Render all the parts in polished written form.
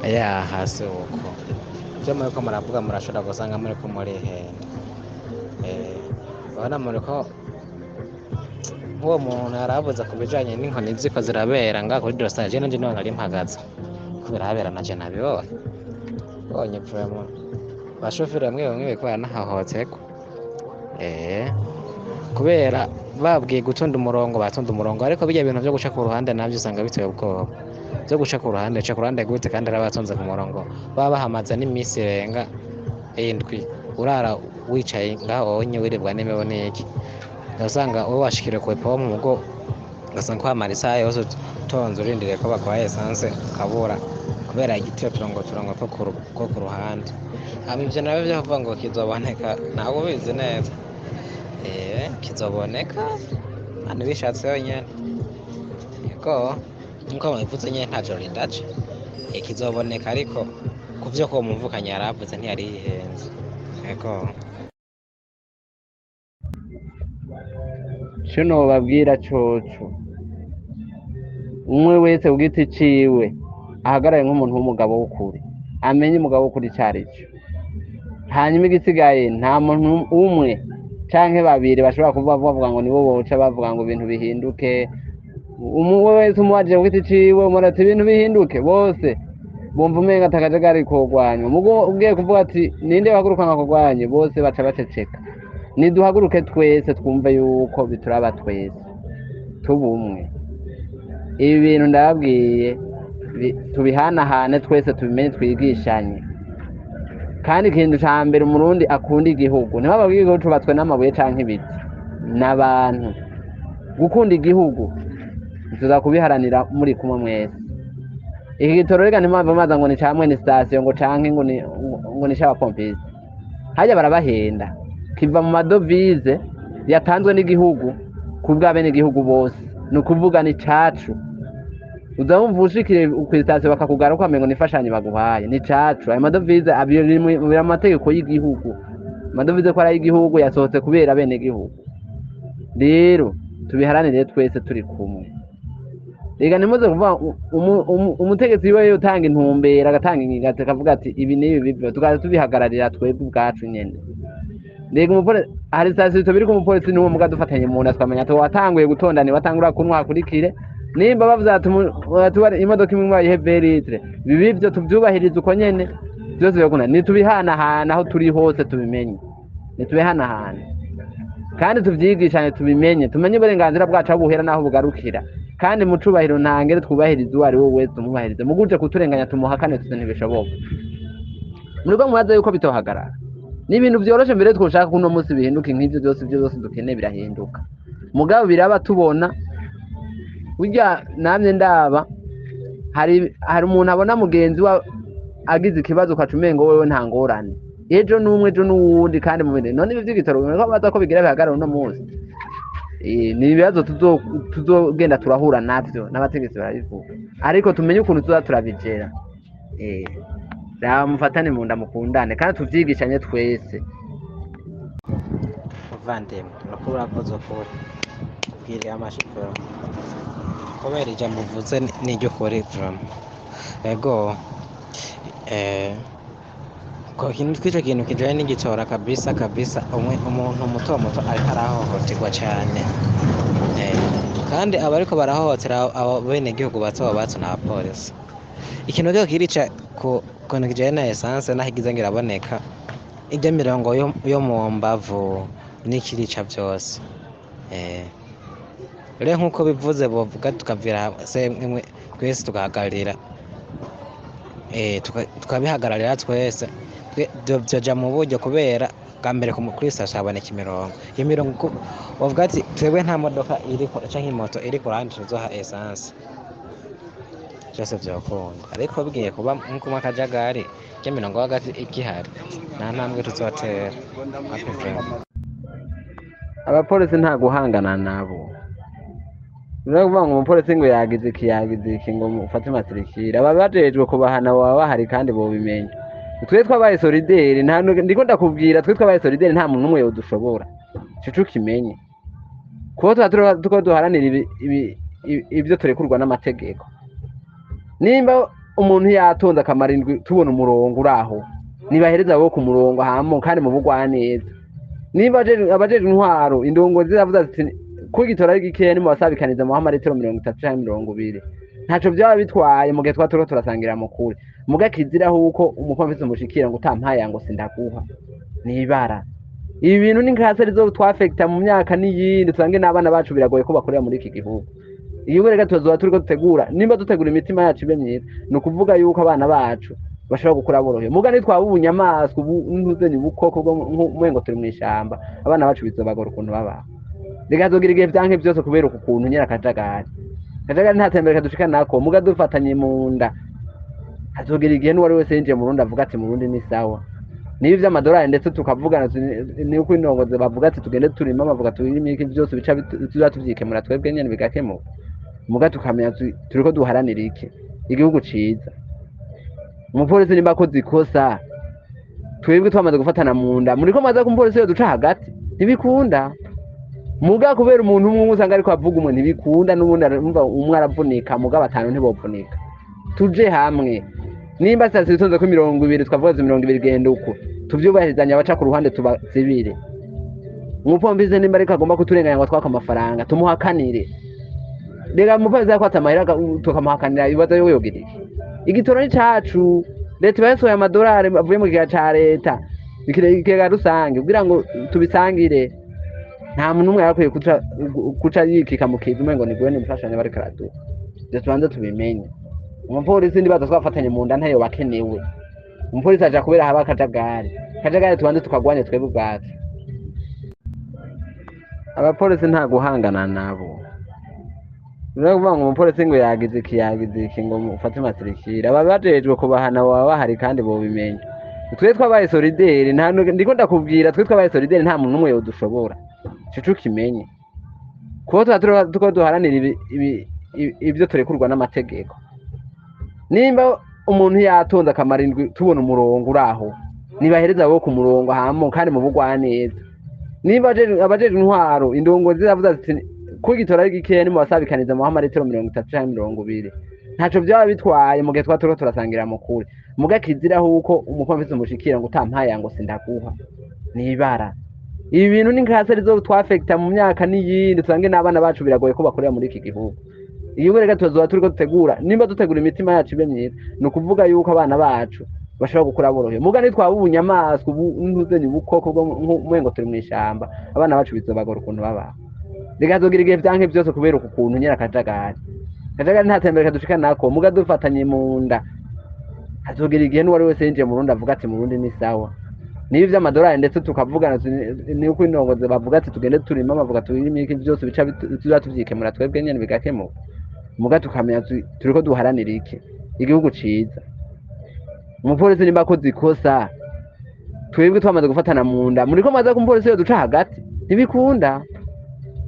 Ya hasi uko ibyo muriko muravuga murashobora gusanga muriko murihenda. Urabona muriko nk'uwo muntu yaravuze ku bijanye n'inkoni ziko zirabera ngaha kuri dosiye, je nanje niho nari mpagaze ko birabera, naje nabibonye bonye vraiment abashoferi bamwe bamwe bariko baranahahoterwa, kubera babwiye gutonda umurongo batonda umurongo, ariko birya bintu vyo guca ku ruhande navyo usanga biteye ubwoba. Vyo guca ku ruhande, uca ku ruhande gute kandi ari abatonze ku murongo baba bahamaze n'imisi irenga indwi, urara wicaye ngaho onye wiribwa n'imibu n'iki, usanga wowe washikiriye kw'ipompo mugo ugasanga uhamara isaha yose utonze urindiriye ko baguha esanse ukabura kubera igitiro turongo turongo two ku ruhande. Hama ivyo navyo vyo kuvuga ngo kizoboneka ntawe ubizi neza, kizoboneka Imana ibishatse yonyene. Yego nkuko babivuze nyene nta joro ridaca, kizoboneka, ariko kuvyo ko uwo muvukanyi yaravuze ntiyari yihenze. Yego. Ico nobabwira coco, umwe wese ku giti ciwe ahagarare nk'umuntu w'umugabo w'ukuri, amenye umugabo w'ukuri ico arico. Hanyuma igisigaye nta muntu umwe canke babiri bashobora kuba bavuga ngo nibo boca bavuga ngo ibintu bihinduke. Umwe wese umubajije ku giti ciwe umubwira ati ibintu bihinduke, bose bumva umenga ata kajagari kogwanywa. Mugo ugiye kuvuga ati ninde wahaguruka ngo akogwanye, bose baca baceceka. Niduhaguruke twese twumve yuko bituraba twese, tube umwe. Ibi bintu ndababwiye tubihanahane twese, tubimenye, twigishanye. Kandi ikintu ca mbere umurundi akunda igihugu, ntibababwire igihugu cubatswe n'amabuye canke ibiti, n'abantu. Gukunda igihugu tuza kubiharanira muri kumwe mwese. Iki gitoro rega ntimwave mubaza ngo ni ca mwene sitasiyo ngo canke ngo ni c'abapompiste, harya barabahenda. Kiva mu madovize yatanzwe n'igihugu ku bw'abenegihugu bose, ni ukuvuga ni cacu. Uza wumva ushikire kw'isitasiyo bakakugara ukamengo ni imfashanyo baguhaye, ni cacu. Ayo madovize biri mu mategeko y'igihugu, amadovize ko ari ay'igihugu yasohotse kubera abenegihugu. Rero tubiharanire twese turi kumwe. Rega ntimuze kuvuga umutegetsi wiwe yotanga intumbero agatanga ingingo akavuga ati ibi n'ibi bivyo, tukaza tubihagararira twebwe ubwacu nyene. Rega hari sitasiyo tubiri ku mupolisi n'uwo muga dufatanye mu nda twamenya ati watanguye gutonda ni watangura kunywa hakurikire. Nimba bavuze ati imodoka imwe bayihe veritre, ibi bivyo tuvyubahirize uko nyene, vyose birakunda. Nitubihanahana aho turi hose tubimenye, nitubihanahana kandi tuvyigishanye, tubimenye, tumenye uburenganzira bwacu aho buhera n'aho bugarukira. Kandi mu cubahiro ntangere twubahirize uwo ari we wese, tumwubahirize. Muguje kuturenganya tumuhakane tuze ntibishoboka. Muriko mubaza yuko bitohagarara, ni ibintu vyoroshe mbere twoshaka kuno munsi bihinduka nk'ivyo vyose, ivyo vyose dukeneye birahinduka. Mugabo biraba tubona burya namye ndaba hari umuntu abona mugenzi we agize ikibazo ukaca umengo wewe nta ngorane, ejo n'umwe ejo n'uwundi, kandi mu bindi. None ibi vy'igitoro biboneka ko baza ko bigira bihagarara uno munsi. Ni ibibazo tuzogenda turahura navyo n'abategetsi barabivuga, ariko tumenye ukuntu tuza turabigera. Raba mufatane mu nda mukundane kandi tuvyigishanye twese. Muvandimwe, nukuri uravuze ukuri, ubwiriye amashikiro kubera ijambo uvuze ni iry'ukuri vraiment. Ego, ko kintu tw'ico kintu kijanye n'igitora kabisa kabisa, umuntu muto muto ariko arahohoterwa cane. Kandi abariko barahohotera abo benegihugu bato bato n'abapolisi. Ikintu rero kirica ku kuntu kijanye na essence naho igize ngo iraboneka, irya mirongo yo mu mbavu n'ikirica vyose. Rero nkuko bivuze bovuga tukavira se imwe twese tugahagararira, tukabihagararira twese. Vyoja mu buryo kubera bwa mbere kuri sitasiyo haboneka imirongo. Iyo mirongo bavuga ati twebwe nta modoka iriko canke imoto iri ku ruhande tuzoha essence, vyose vyokunda. Ariko bigiye kuba nko mu kajagari k'imirongo hagati igihari, nta ntambwe tuzotera. Abapolisi nta guhangana nabo. Ni ukuvuga ngo umupolisi ngo yagize iki yagize iki ngo mufate matirikira, baba bajejwe kubahana baba bahari kandi bobimenya. Twe twabaye solideri, nta ndiko ndakubwira, twe twabaye solideri nta muntu n'umwe yodushobora. Ico ukimenye. Kuko tuba tuko duharanira ibyo turekurwa n'amategeko. Nimba umuntu yatonze akamara indwi tubona umurongo uraho, nibahereza abo ku murongo hamo kandi mu bugwaneza. Nimba abajejwe intwaro, indongozi ziravuze ziti ko igitora ari gikeya, nimubasabikaniza muhe amaritiro 30 canke 20, ntaco vyaba bitwaye mu gihe twa turiko turasangira mukuri. Muga kiziraho uko umupolisi umushikira ngo utampaye ngo sindaguha, nibara. Ibi bintu ni nkase rizotwafekta mu myaka n'iyindi, tusange n'abana bacu biragoye ko bakorera muri iki gihugu. Igihugu reka tuzoba turiko dutegura, nimba dutegura imitima yacu ibe myiza, ni ukuvuga yuko abana bacu bashobora gukura borohewe. Muga nitwaba ubunyamaswa, ubu ntuzenye ubukoko bwo umengo turi mw'ishamba, abana bacu bizobagora ukuntu babaho. Reka tugira igihe vyanke vyose kubera uku kuntu nyene akajagari. Akajagari nta tembere kadushika nako, muga dufatanye mu nda. Hazogira igihe n'uwari wese yinjiye mu Burundi avuga ati mu Burundi ni sawa. Niba ivy'amadolari ndetse tukavugana, ni uko indongozi bavuga ati tugende turime, bavuga turime iki, vyose bica tuza tuvyikemura twebwe nyene bigakemuka. Muga tukamenya turiko duharanira iki, igihugu ciza. Umupolisi nimba akoze ikosa, twebwe twamaze gufatana mu nda, muriko mwaza ko umupolisi yoduca hagati, ntibikunda. Muga kubera umuntu umwe usanga ariko avuga umwe, ntibikunda, n'ubundi arumva umwe aravunika, muga batanu ntibovunika. Tuje hamwe, nimba sitasiyo itonze ko 20, twavuga ati 20 genda uko, tuvyubahirizanye, abaca ku ruhande tubazibire. Umupolisi nimba ariko agomba kuturenganya ngo twaka amafaranga, tumuhakanire. Reka umupolisi yakwata amahera tukamuhakanira, ibibazo yowe yogira iki? Igitoro ni cacu, leta iba yasohoye amadolari avuye mu kigega ca leta, ikigega rusange, kugira ngo tubisangire. Nta muntu n'umwe yarakwiye kuca yikika mu kizu umengo ni gwe n'imfashanyo bariko araduha. Ivyo tubanze tubimenye. Umupolisi ndibaza twafatanye mu nda ntayo bakenewe. Umupolisi aja kubera haba akajagari. Akajagari tubanze tukagwanye twebwe ubwacu. Abapolisi nta guhangana nabo. Niyo kuvuga ngo umupolisi ngo yagize iki, yagize iki, ngo mufate matirikira. Aba bajejwe kubahana baba bahari kandi bobimenya. Twe twabaye solidaire, nta ndiko ndakubwira, twe twabaye solidaire, nta muntu n'umwe yodushobora. Ico kimenye. Kuko tuba turiko duharanira ibyo turekurwa n'amategeko. Nimba umuntu yatonze akamara indwi tubona umurongo uraho, nibahereza abo ku murongo hamo kandi mu bugwaneza. Nimba abajejwe intwaro, indongozi ziravuze ziti ko igitora ari gikeya, nimubasabikaniza muhe amaritiro 30 canke 20, ntaco vyaba bitwaye mu gihe twa turiko turasangira mukuri. Muga kiziraho uko umupolisi umushikira ngo utampaye ngo sindaguha, nibara. Ibi bintu ni nkase rizotwafekta mu myaka n'iyindi, tusange n'abana bacu biragoye ko bakorera muri iki gihugu. Igihugu reka tuzoba turiko dutegura, nimba dutegura imitima yacu ibe myiza, ni ukuvuga yuko abana bacu bashobora gukura borohewe. Muga nitwaba ubunyamaswa, ubu ntuzenye ubukoko bwo umengo turi mw'ishamba, abana bacu bizobagora ukuntu babaho. Reka tugira igihe vyanke vyose kubera uku kuntu nyene akajagari. Akajagari nta tembere kadushika nako, muga dufatanye mu nda. Hazogira igihe n'uwari wese yinjiye mu Burundi avuga ati mu Burundi ni sawa. Niba ivy'amadolari ndetse tukavugana, ni uko indongozi bavuga ati tugende turime, bavuga turime iki, vyose bica tuza tuvyikemura twebwe nyene bigakemuka. Muga tukamenya turiko duharanira iki, igihugu ciza. Umupolisi nimba akoze ikosa, twebwe twamaze gufatana mu nda, muriko mwaza ko umupolisi yoduca hagati, ntibikunda.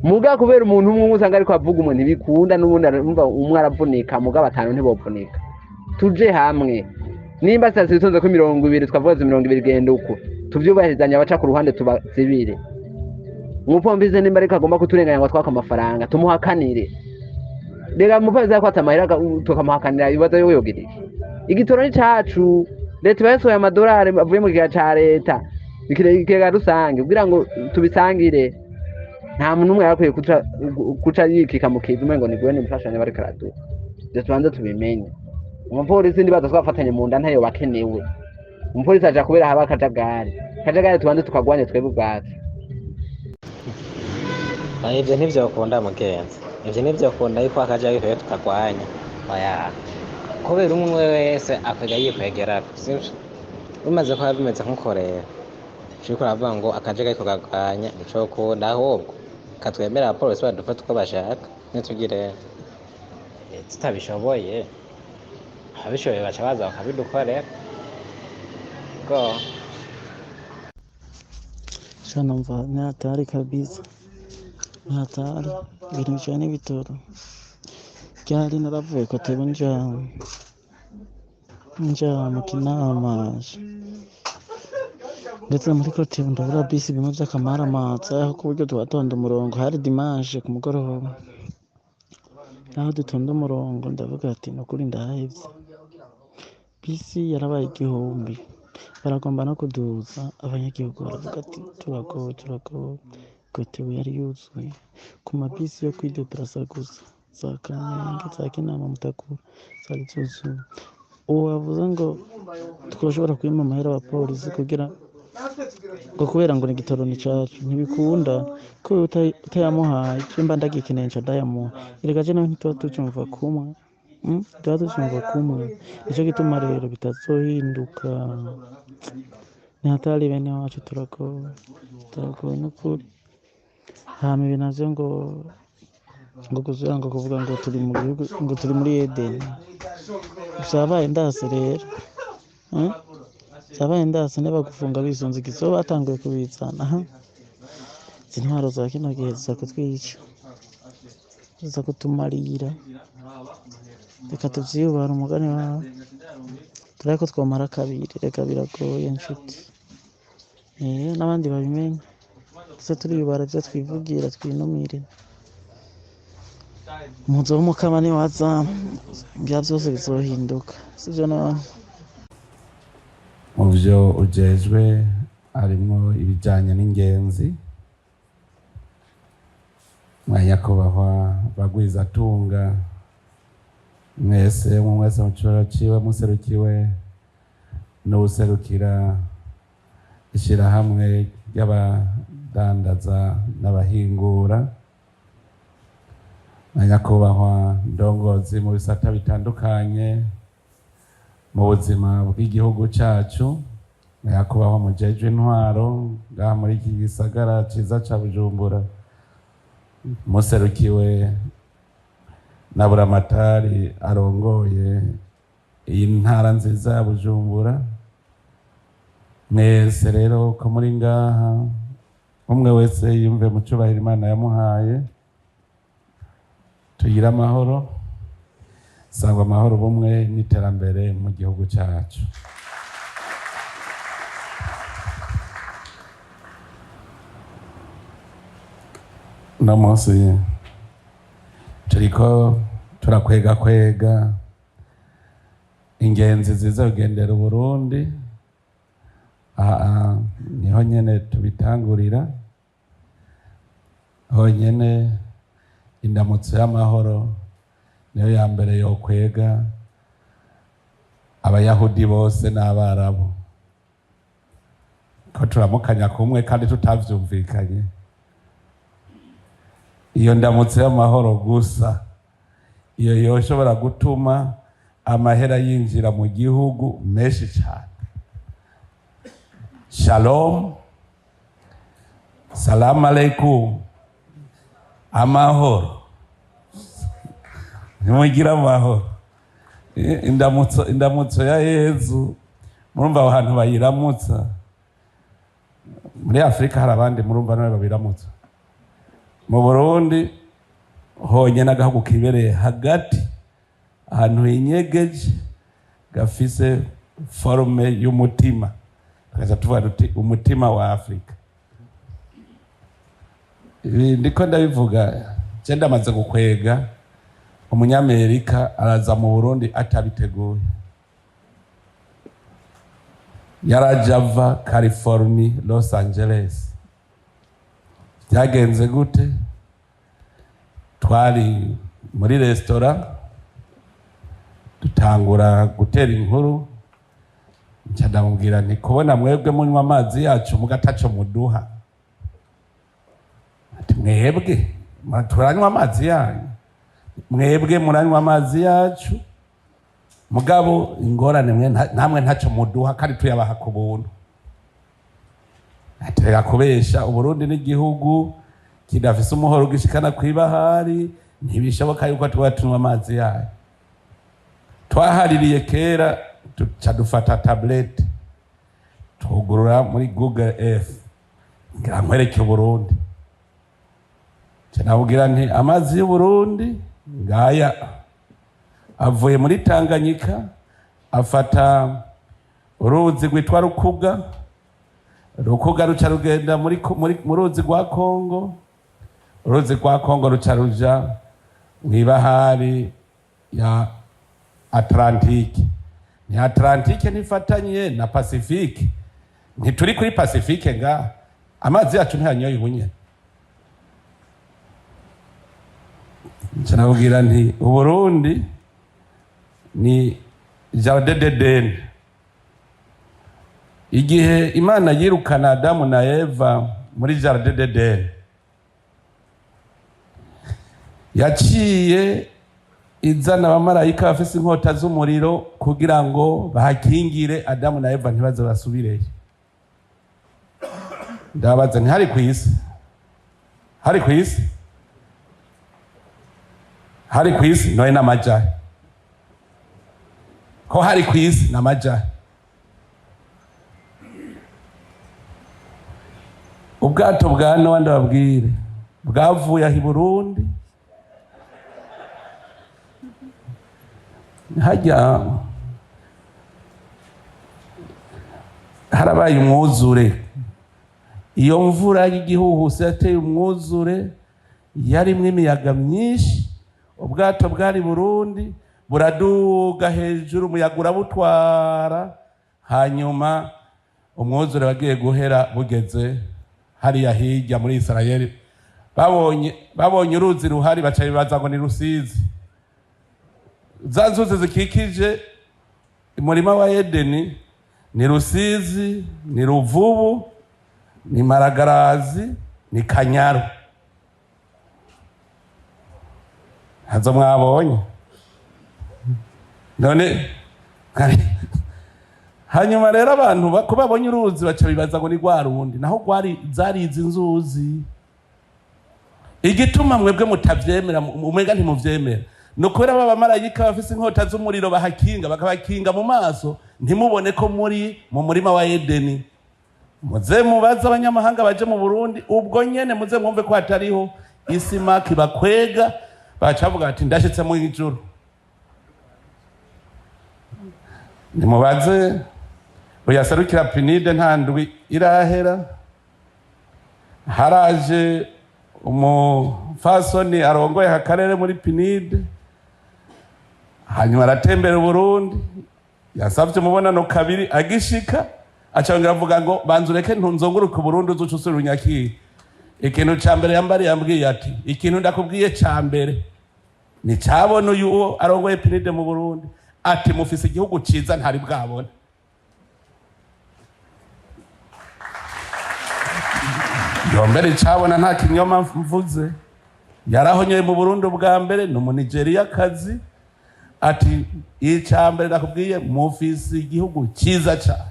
Muga kubera umuntu umwe usanga ariko avuga umwe, ntibikunda, n'ubundi arumva umwe aravunika, muga batanu ntibovunika. Tuje hamwe, nimba sitasiyo itonze ko 20, twavuga ati 20 genda uko, tuvyubahirizanye, abaca ku ruhande tubazibire. Umupolisi nimba ariko agomba kuturenganya ngo twaka amafaranga, tumuhakanire. Reka umupolisi yakwata amahera tukamuhakanira, ibibazo yowe yogira iki? Igitoro ni cacu, leta iba yasohoye amadolari avuye mu kigega ca leta, ikigega rusange, kugira ngo tubisangire. Nta muntu n'umwe yarakwiye kuca yikika mu kizu umengo ni gwe n'imfashanyo bariko araduha. Ivyo tubanze tubimenye. Umupolisi ndibaza twafatanye mu nda ntayo bakenewe. Umupolisi aja kubera haba akajagari. Akajagari tubanze tukagwanye twebwe ubwacu. Oya, ivyo ntivyokunda mugenzi, ivyo ntivyokunda yuko akajagari twebwe tukagwanya. Oya, kubera umwe wese akwega yikwegerako, sivyo? Bimaze kuba bimeze nk'uko rero turiko uravuga ngo akajagari tukagwanya, nicokunda, ahubwo katwemera abapolisi badufate uko bashaka, nitugire tutabishoboye, ababishoboye baca baza bakabidukorera. Go. Sha numva ni hatari kabisa, ni hatari ibintu bijanye n'ibitoro. Ryari naravuye Kotebu nja mu Kinama, ndetse muri Kotebu ndabura bisi bimwe vy'akamaramaza, aho ku buryo tubatonda umurongo. Hari dimanche ku mugoroba, Naho dutonda umurongo ndavuga ati ni ukuri ndahevye. Bisi yarabaye 1000, baragomba no kuduza, abanyagihugu baravuga ati turagowe turagowe. Kotebu yari yuzuye ku mabisi yo kwideplasa gusa, za Kamenge, za Kinama, Mutakura zari zuzuye. Uwo bavuze ngo twoshobora kwima amahera abapolisi kugira ngo kubera ngo ni igitoro ni cacu, ntibikunda ko utayamuhaye, je mba ndagikeneye nca ndayamuha. Erega je nawe ntituba tucumva kumwe, Ntituba tucumva kumwe, nico gituma rero bitazohinduka. Ni hatari bene wacu, turagowe turagowe n'ukuri. Hama ibi navyo ngo gusubira ngo kuvuga ngo turi mu gihugu, ngo turi muri Edeni, vyabaye ndase rero, Vyabaye ndase nibagufunga bisunze igizoba batanguye kubizana. Izi ntwaro za kino gihe ziza kutwica, ziza kutumarira. Reka tuvyiyubare umugani wawe, turabe ko twomara kabiri. Reka biragoye nshuti, n'abandi babimenye, tuze turiyubara ivyo twivugira twinumire. Umuzo w'umukama niwaza, ivya vyose bizohinduka, sivyo none? Mu byo ujejwe harimo ibijyanye n'ingenzi, mwa nyakubahwa bagwizatunga mwese, umwe wese mu cyubahiro ciwe, muserukiwe n'uwuserukira ishyirahamwe ry'abadandaza n'abahingura, mwa nyakubahwa ndongozi mu bisata bitandukanye mu buzima bw'igihugu cacu, nyakubahwa mujejwe intwaro ngaha muri iki gisagara ciza ca Bujumbura, muserukiwe na Buramatari arongoye iyi ntara nziza ya Bujumbura, mwese rero ko muri ngaha, umwe wese yumve mu cubahiro Imana yamuhaye, tugire amahoro, sangwa amahoro, ubumwe n'iterambere mu gihugu cyacu. Uno munsi turiko turakwega kwega ingenzi ziza kugendera Uburundi. Aha niho nyene tubitangurira, honyene indamutso y'amahoro niyo ya mbere yokwega abayahudi bose n'abarabu, ko turamukanya kumwe kandi tutavyumvikanye. Iyo ndamutso y'amahoro gusa iyo yoshobora gutuma amahera yinjira mu gihugu menshi cyane. Shalom, salamu alaikum, amahoro, ntimugira amahoro. Indamutso ya Yezu, murumva aho hantu bayiramutsa muri Afurika hari abandi murumva nawe babiramutsa. Mu Burundi honyine agahugu kibereye hagati ahantu hinyegeje gafise forme y'umutima, tukaza tuvuga tuti umutima wa Afurika. Ibi ndiko ndabivuga je ndamaze gukwega umunyamerika araza mu Burundi atabiteguye, yaraje ava California, Los Angeles. Byagenze gute? Twari muri resitora dutangura gutera inkuru, nca ndamubwira nti kubona mwebwe munywa amazi yacu mugataco muduha. Ati mwebwe turanywa amazi yanyu, mwebwe muranywa amazi yacu, mugabo ingorane mwe namwe ntaco muduha kandi tuyabaha ku buntu. Ati reka kubesha, Uburundi n'igihugu kidafise umuhoro ugishikana kw'ibahari, ntibishoboka yuko tuba tunywa amazi yayo. Twahaririye kera, tuca dufata tablete tugurura muri Google Earth ngira nkwereke Uburundi. Nca ndamubwira nti amazi y'Uburundi ngaya avuye muri Tanganyika, afata uruzi rwitwa Rukuga, Rukuga ruca rugenda mu ruzi rwa Kongo, uruzi rwa Kongo ruca ruja Mw'ibahari ya Atlantike, ni Atlantike ntifatanye na Pasifike, ntituri kuri Pasifike ngaha, amazi yacu ntiyanyoye ubunyene. Nca nabwira nti Uburundi ni jardin d'Eden. Igihe Imana yirukana Adamu na Eva muri jardin d'Eden, yaciye izana abamarayika bafise inkota z'umuriro kugira ngo bahakingire Adamu na Eva ntibaze basubireyo. Ndabaza, ntihari kw'isi? Hari kw'isi? Hari kw'isi? None n'amajahe ko hari kw'isi n'amajahe? Ubwato bwa Nowa, ndababwire, bwavuye aho i Burundi hajya harabaye umwuzure. Iyo mvura y'igihuhusi yateye umwuzure, yarimwo imiyaga myinshi. Ubwato bwari Burundi buraduga hejuru, umuyaga urabutwara. Hanyuma umwuzure wagiye guhera bugeze hariya hirya muri Isirayeli. Babonye uruzi ruhari, baca bibaza ngo ni Rusizi. Za nzuzi zikikije umurima wa Edeni ni Rusizi, ni Ruvubu, ni Maragarazi, ni Kanyaru. Hazo mwabonye none. Hanyuma rero abantu ko babonye uruzi baca bibaza ngo ni rwa rundi, naho rwari zari izi nzuzi. Igituma mwebwe mutavyemera, umenga ntimuvyemera, ni ukubera ba bamarayika bafise inkota z'umuriro bahakinga, bakabakinga mu maso ntimubone ko muri mu murima wa Edeni. Muze mubaze abanyamahanga baje mu Burundi ubwo nyene, muze mwumve ko hatariho isimaki bakwega, baca bavuga ati ndashitse mu ijuru. Nimubaze uyaserukira PNUD, nta ndwi irahera haraje umufasoni arongoye aka karere muri PNUD, hanyuma aratembera Uburundi. Yasavye umubonano kabiri, agishika acongera avuga ngo banza ureke ntunzunguruke Uburundi, uzuca usubira unyakire. Ikintu ca mbere yambariye, yambwiye ati ikintu ndakubwiye ca mbere ni cabona uyu uwo arongoye PNUD mu Burundi, ati mufise igihugu ciza ntari bwabona. Yombere icabona, nta kinyoma mvuze. Yarahonyoye mu Burundi bwa mbere, ni Umunigeriyakazi. Ati icya mbere nakubwiye, mufise igihugu cyiza cyane.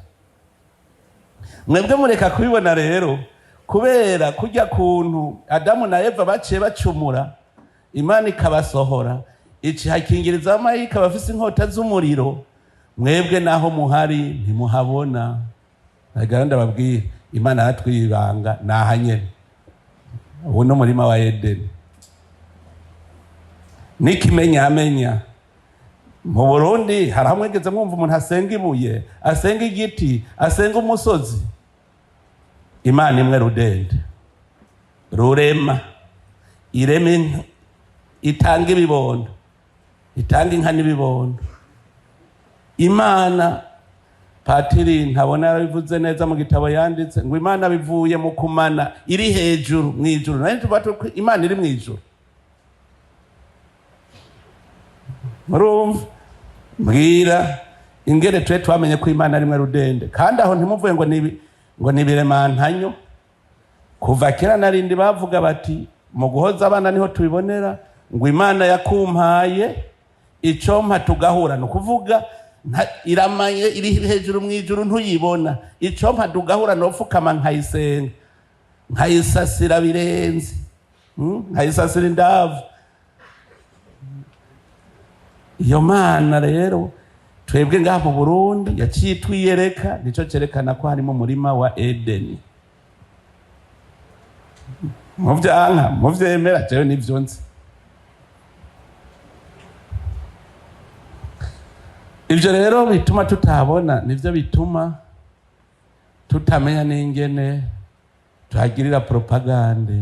Mwebwe mureka kubibona rero kubera kujya kuntu Adamu na Eva baciye bacumura, Imana ikabasohora, ikihakingiriza abamarayika bafise inkota z'umuriro. Mwebwe naho muhari ntimuhabona. Nagara ndababwira, Imana yaratwibanga nahanyene. Ubu ni umurima wa Edeni n'ikimenyamenya. Mu Burundi hari aho mwigeze mwumva umuntu asenga ibuye, asenga igiti, asenga umusozi? Imana imwe rudende rurema, irema inka, itanga ibibondo, itanga inka n'ibibondo. Imana, patiri ntabona yarabivuze neza mu gitabo yanditse, ngo Imana bivuye mu kumana, iri hejuru mu ijuru. Nayo tuvuga ko Imana iri mu ijuru. Murumva, mbwira ingene twe twamenye ko Imana ari mwe rudende. Kandi aho ntimuvuye ngo ni ngo ni ibiremantanyo. Kuva kera narindi bavuga bati mu guhoza abana niho tubibonera, ngo Imana yakumpaye icompa tugahura. Ni ukuvuga iramanye, iri hejuru mu ijuru, ntuyibona. Icompa tugahura, nopfukama nkayisenga, nkayisasira birenze, nkayisasira indavu. Iyo Mana rero twebwe ngaha mu Burundi yaciye twiyereka, nico cerekana ko harimo umurima wa Edeni. Muvyanka, muvyemera, jewe nivyo nzi. Ivyo rero bituma tutabona, nivyo bituma tutamenya n'ingene tuhagirira propagande.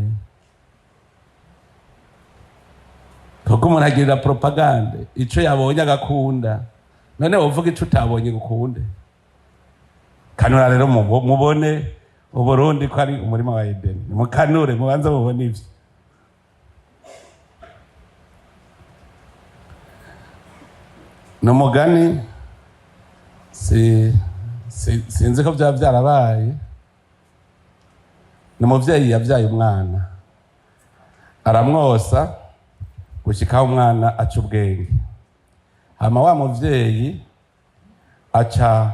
Kuko umuntu agirira propagande ico yabonye agakunda. None wovuga ico utabonye gukunde? Kanura rero mubone Uburundi ko ari umurima wa Edeni. Mukanure mubanze mubone ivyo. Numugani si sinzi ko byaba byarabaye. Ni umuvyeyi yavyaye umwana aramwosa gushikaho umwana aca ubwenge. Hama wa muvyeyi aca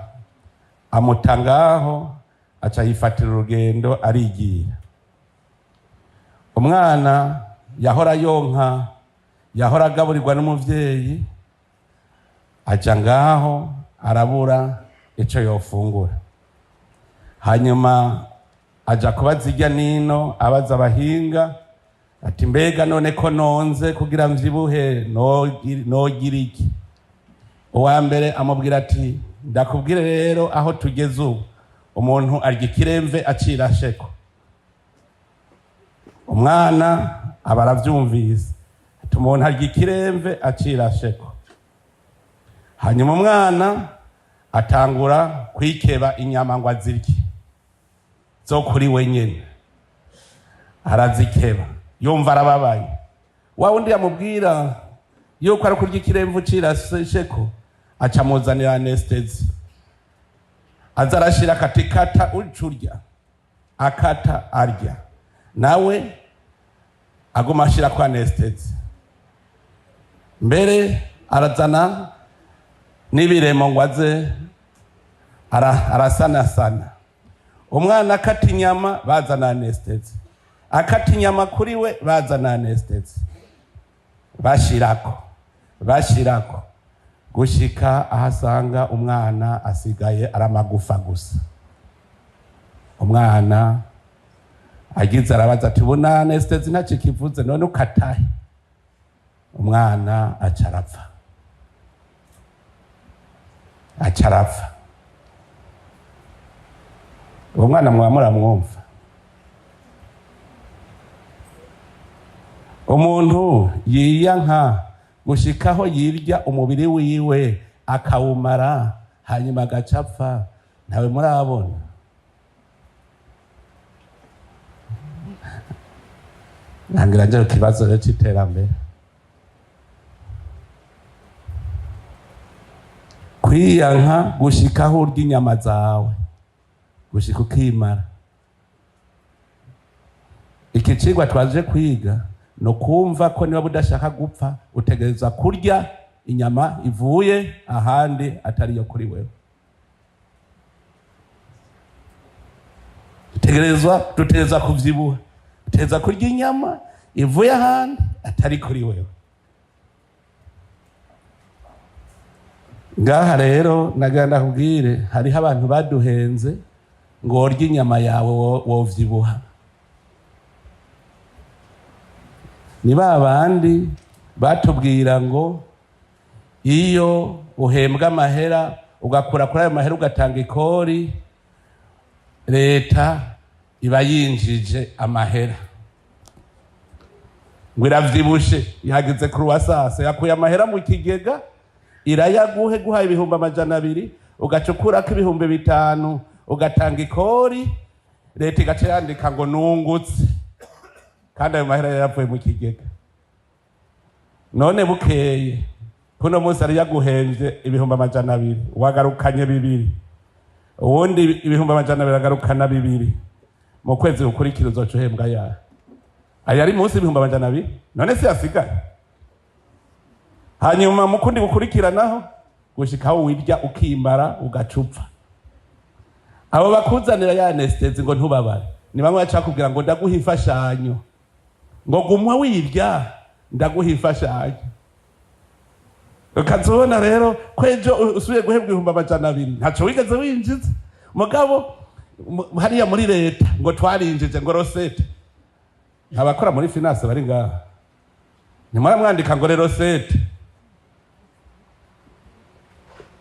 amuta ngaho, aca yifatira urugendo arigira. Umwana yahora yonka, yahora agaburirwa n'umuvyeyi, aja ngaho arabura ico yofungura. Hanyuma aja kubaza irya nino, abaza abahinga ati mbega none ko nonze kugira mvyibuhe nogira iki? Uwa mbere amubwira ati ndakubwire rero aho tugeze ubu, umuntu arya ikiremve acirasheko. Umwana aba aravyumvise ati umuntu arya ikiremve acirasheko. Hanyuma umwana atangura kwikeba inyama ngo azirye zo kuri we nyene, arazikeba yumva arababaye. Wa wundi yamubwira yuko ari kurya ikiremve ucirasheko, aca amuzanira anestesi, aza arashira akatikata ucurya, akata arya, nawe aguma ashira ko anestesi. Mbere arazana n'ibiremo ngo aze arasanasana. Umwana akata inyama bazana anestesi, akata inyama kuri we bazana anestesi, bashirako bashirako gushika ahasanga umwana asigaye aramagufa gusa. Umwana agize arabaza ati ubona anestesi ntacyo kivuze, none ukatahe? Umwana aca arapfa, aca arapfa. Uwo mwana mwaba muramwumva. Umuntu yiyanka gushikaho yirya umubiri wiwe akawumara hanyuma agacapfa, ntawe murabona. Ntangira nje ku kibazo rero c'iterambere. Kwiyanka gushikaho urya inyama zawe gushika ukimara. Iki cigwa twaje kwiga no kumva ko niba udashaka gupfa utegereza kurya inyama ivuye ahandi atari yo kuri wewe. Dutegerezwa kuvyibuha, dutegereza kurya inyama ivuye ahandi atari kuri wewe. Ngaha rero nagira ndakubwire, hariho abantu baduhenze ngo urye inyama yawe wovyibuha. Ni ba bandi batubwira ngo iyo uhembwa amahera ugakura kuri ayo mahera ugatanga ikori, leta iba yinjije amahera ngo iravyibushe, ihageze kuri wasasa yakuye amahera mu kigega irayaguhe guha 200,000 ugaca ukurako 5,000 ugatanga ikori, leta igaca yandika ngo nungutse, kandi ayo mahera yaravuye mu kigega. None bukeye kuno munsi ari yaguhemvye 200,000 wagarukanye 2, uwundi 200,000 agarukana 2, mu kwezi gukurikira uzoca uhembwa yayo ayo ari munsi 200,000, none si yasigaye. Hanyuma mu kundi gukurikiranaho gushikaho wirya ukimara ugacupfa. Abo bakuzanira ya anestesi ngo ntubabare, ni bamwe baca bakubwira ngo ndaguha imfashanyo, ngo gumwa wirya ndaguha imfashanyo. Ukazobona rero ko ejo usubiye guhembwa 200,000 ntaco wigeze winjiza. Mugabo hariya muri leta ngo twarinjije ngo rosette. Abakora muri finance bari ngaha ntimuramwandika ngo rosette.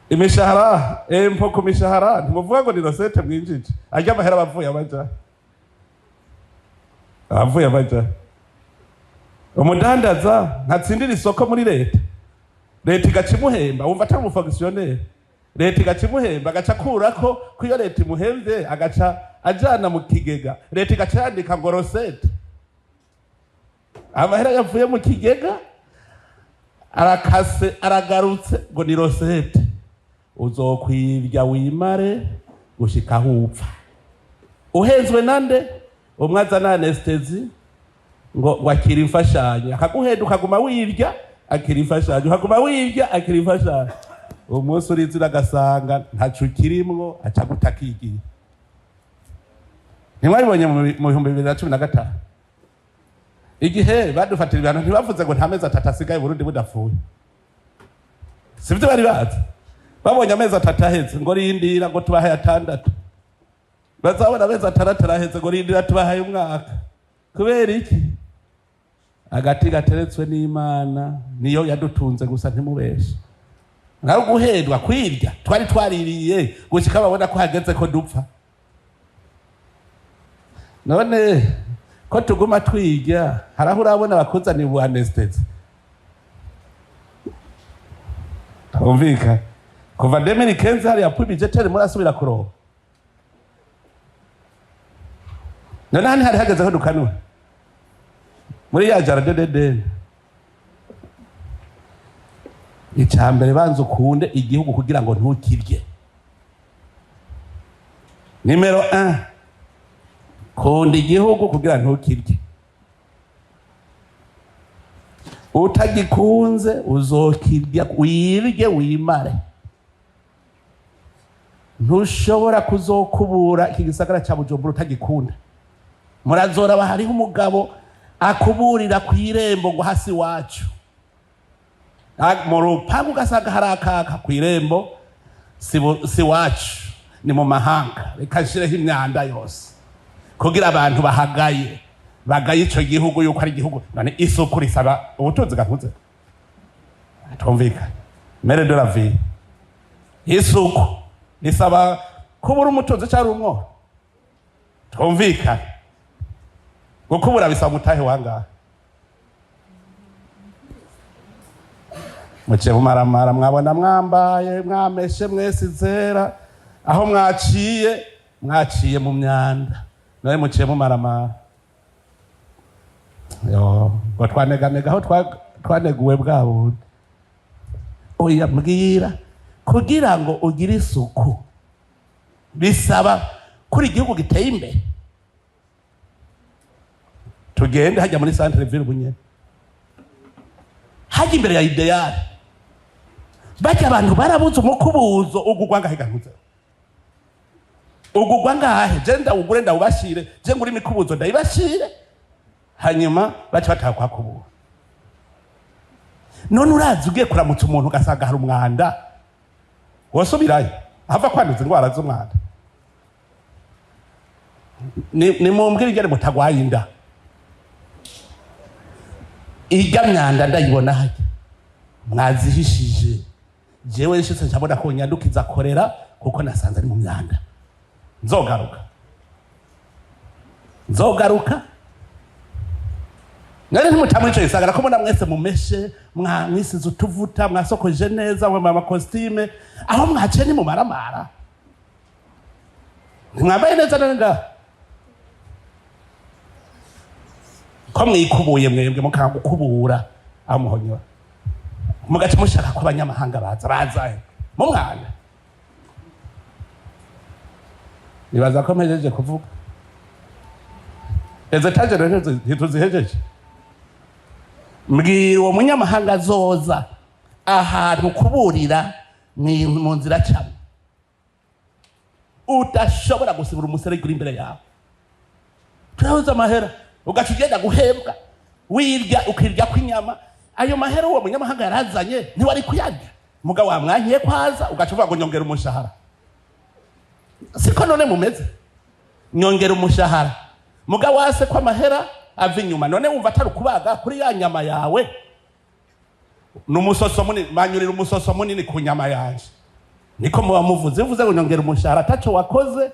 Imishahara empo ku mishahara ntimuvuga ngo ni rosette mwinjije, arya amahera abavuye abaja, abavuye abaja. Umudandaza ntatsindira isoko muri leta, leta igaca imuhemba, wumva atari umufonkisiyoneri? Leta igaca imuhemba, agaca akurako ko iyo leta imuhemvye agaca ajana mu kigega, leta igaca yandika ngo recette. Amahera yavuye mu kigega arakase, aragarutse, ngo ni recette. Uzokwirya wimare gushika aho upfa. Uhenzwe nande? Umwe azana anesthésie ngo wakira imfashanyo, akaguhenda, ukaguma wirya, akira imfashanyo, ukaguma wirya, akira imfashanyo. Umunsi urizira agasanga ntaco ukirimwo, aca gutakigiye. Ntimwabibonye mu 2015, igihe badufatira ibihano? Ntibavuze ngo nta mezi 3 asigaye Burundi budapfuye? Sivyo bari bazi? Babonye amezi 3 aheze, ngo rindira, ngo tubahaye 6. Bazabona amezi 6 araheze, ngo rindira, tubahaye umwaka. Kubera iki? Agati gateretswe n'Imana niyo yadutunze gusa, ntimubeshe. Naho guhendwa, kwirya, twari twaririye gushika babona ko hageze ko dupfa. None ko tuguma twirya, haraho urabona bakuzaniye ubu anesthésie? Twumvika kuva 2015 hariya appui budgétaire murasubira kuronka? None hano hari hageze ko dukanura muri ya jardin d'Eden. Icya mbere, banza ukunde igihugu kugira ngo ntukirye. Numéro 1, kunda igihugu kugira ntukirye. Utagikunze uzokirya, wirye wimare. Ntushobora kuzokubura iki gisagara cya Bujumbura utagikunda. Murazora hariho umugabo akuburira ku irembo ngo hasi iwacu. Mu rupangu ugasanga hari akaka ku irembo: si iwacu, ni mu mahanga, reka nshireho imyanda yose kugira abantu bahagaye, bagaye ico gihugu yuko ari igihugu. None isuku risaba ubutunzi gakuze? Twumvikane, maire de la ville, isuku risaba kubura umutunzi cyangwa umworo? Twumvikane, gukubura bisaba umutahe wangahe? Muciye mumaramara, mwabona mwambaye, mwameshe mwese izera, aho mwaciye, mwaciye mu myanda. Nawe muciye mumaramara yo ngo twaneganega aho twaneguwe bwa bundi. Oya, mbwira, kugira ngo ugire isuku bisaba kuri igihugu giteye imbere? Tugende hajya muri centre ville bunyene, hajya imbere ya Idéal, bajya abantu barabuze umukubuzo. Ugugwa ngahe gantuze? Ugugwa ngahe? Je ndawugure, ndawubashire, je ngure imikubuzo ndayibashire, hanyuma baca bataha kwakubura. None urazi ugiye kuramutsa umuntu ugasanga hari umwanda, wosubirayo hava kwanduza indwara z'umwanda? Ni mumbwire ingene mutagwaye inda. Irya myanda ndayibona hajya mwazihishije. Jewe nshitse ncabona ko nyandukiza korera, kuko nasanze ari mu myanda. Nzogaruka, nzogaruka. None ntimuca ico gisagara ko mbona mwese mumeshe, mwisize utuvuta, mwasokoje neza, mwambaye ama costume, aho mwaciye nimumaramara? Ntimwambaye neza? None ngaha ko mwikubuye mwebwe, mukanga gukubura aho muhonyora, mugaca mushaka ko abanyamahanga baza, bazahe mu mwanda? Nibaza ko mpejeje kuvuga. Izo étages rero ntituzihejeje. Mbwira uwo munyamahanga azoza ahantu kuburira ni mu nzira cyane, udashobora gusibura umuserege uri imbere yawe. Turabuze amahera, ugaca ugenda guhembwa, wirya, ukirya kw'inyama. Ayo mahera uwo munyamahanga yarazanye ntiwari kuyarya? Mugabo wamwankiye kwaza, ugaca uvuga ngo nyongera umushahara. Siko none mumeze? Nyongera umushahara, mugabo wase ko amahera ava inyuma. None wumva atari ukubaga kuri ya nyama yawe? Ni umusoso munini, manyurira umusoso munini ku nyama yanje. Niko muba muvuze. Uvuze ngo nyongera umushahara ataco wakoze,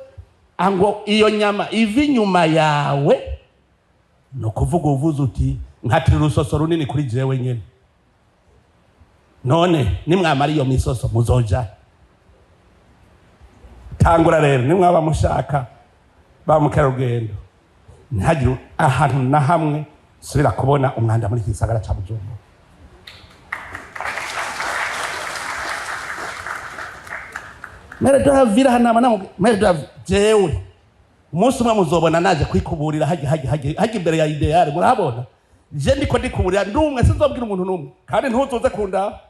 ngo iyo nyama iva inyuma yawe, ni ukuvuga uvuze uti Nkatira urusoso runini kuri jewe nyene. None nimwamara iyo misoso muzoja. Tangura rero nimwaba mushaka ba mukerarugendo, ntihagire ahantu na hamwe subira kubona umwanda muri iki gisagara ca Bujumbura. Maire de la ville hano nama maire de la ville, jewe umunsi umwe muzobona naje kwikuburira hajya hajya hajya hajya imbere ya ideal, murabona je ndiko ndikuburira ndumwe, sinzobwira umuntu numwe, kandi ntuzuze kundaba,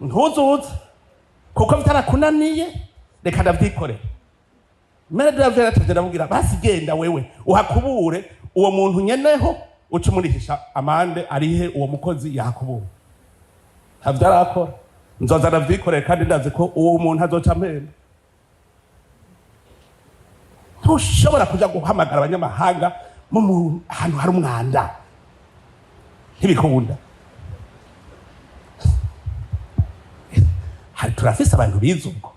ntuzuze kuko bitarakunaniye, reka ndavyikorera. Maire de la ville atavye, ndamubwira basi genda wewe uhakubure, uwo muntu nyeneho uca umurihisha amande arihe uwo mukozi yahakubura. Ntavyo arakora, nzoza ndavyikorera kandi ndazi ko uwo muntu azoca ampemba. Ntushobora kuja guhamagara abanyamahanga mu ahantu hari umwanda, ntibikunda. Hari turafise abantu bize ubwo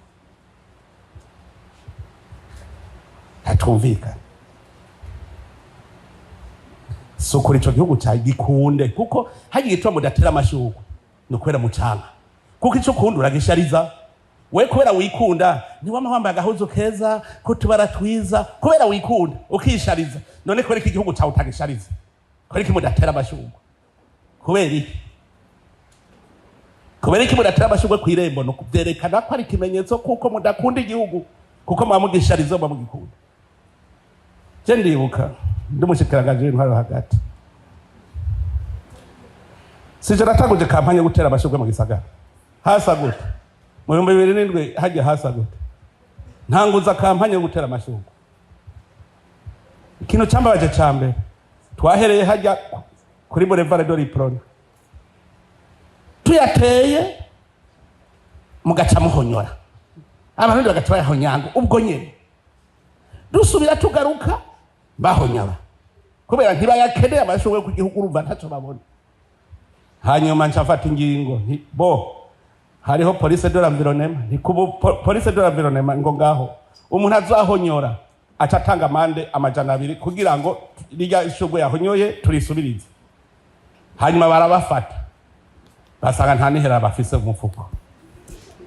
ntatumvikana. Sukura ico gihugu cyawe gikunde, kuko hagiye igituma mudatera amashurwe ni ukubera mucanga, kuko ico ukunda uragishariza. We kubera wikunda ntiwama wambaye agahuzu keza k'utubara twiza, kubera wikunda ukishariza. None kubera iki igihugu cyawe utagishariza? Kubera iki mudatera amashurwe? Kubera iki? Kubera iki mudatera amashurwe kw'irembo? Ni ukuvyerekana ko ari ikimenyetso kuko mudakunda igihugu, kuko muba mugishariza, muba mugikunda. Je ndibuka ndi umushikiranganji w'intwaro hagati, sije natanguje kampanye yo gutera amashurwe mu gisagara. Hasa gute mu 2007 hajya hasa gute? Ntanguza kampanye yo gutera amashurwe. Ikintu cambabaje ca mbere, twahereye hajya kuri Boulevard de l'Uprona, tuyateye mugaca muhonyora, abarundi bagaca bayahonyanga ubwo nyene. Dusubira tugaruka bahonyora kubera ntibayakeneye amashurwe ku gihugu, urumva ntaco babona. Hanyuma nca mfata ingingo nti bo hariho police de l'environnement, nti kubu police de l'environnement ngo ngaho umuntu azahonyora aca atanga amande 200 kugira ngo rirya ishurwe yahonyoye turisubirize. Hanyuma barabafata basanga nta nihera bafise mu mufuko,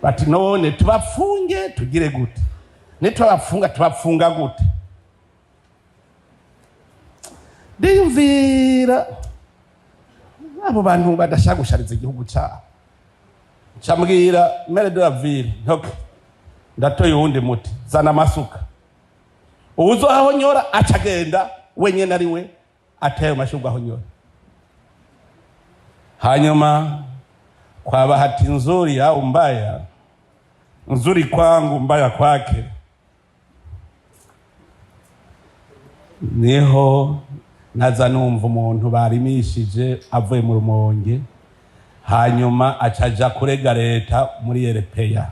bati none tubafunge tugire gute? Nitubafunga tubafunga gute? Ndiyumvira abo bantu badashaka gushariza igihugu cyabo, ncambwira maire de la ville ntoke ndatoye uwundi muti, zana amasuka, uwuzohahonyora aca agenda wenyene ari we ateye amashurwe ahonyora. Hanyuma kwa bahati nzuri au mbaya, nzuri kwangu mbaya kwake, niho naza numva umuntu barimishije avuye mu Rumonge, hanyuma acaja kurega leta muri RPA.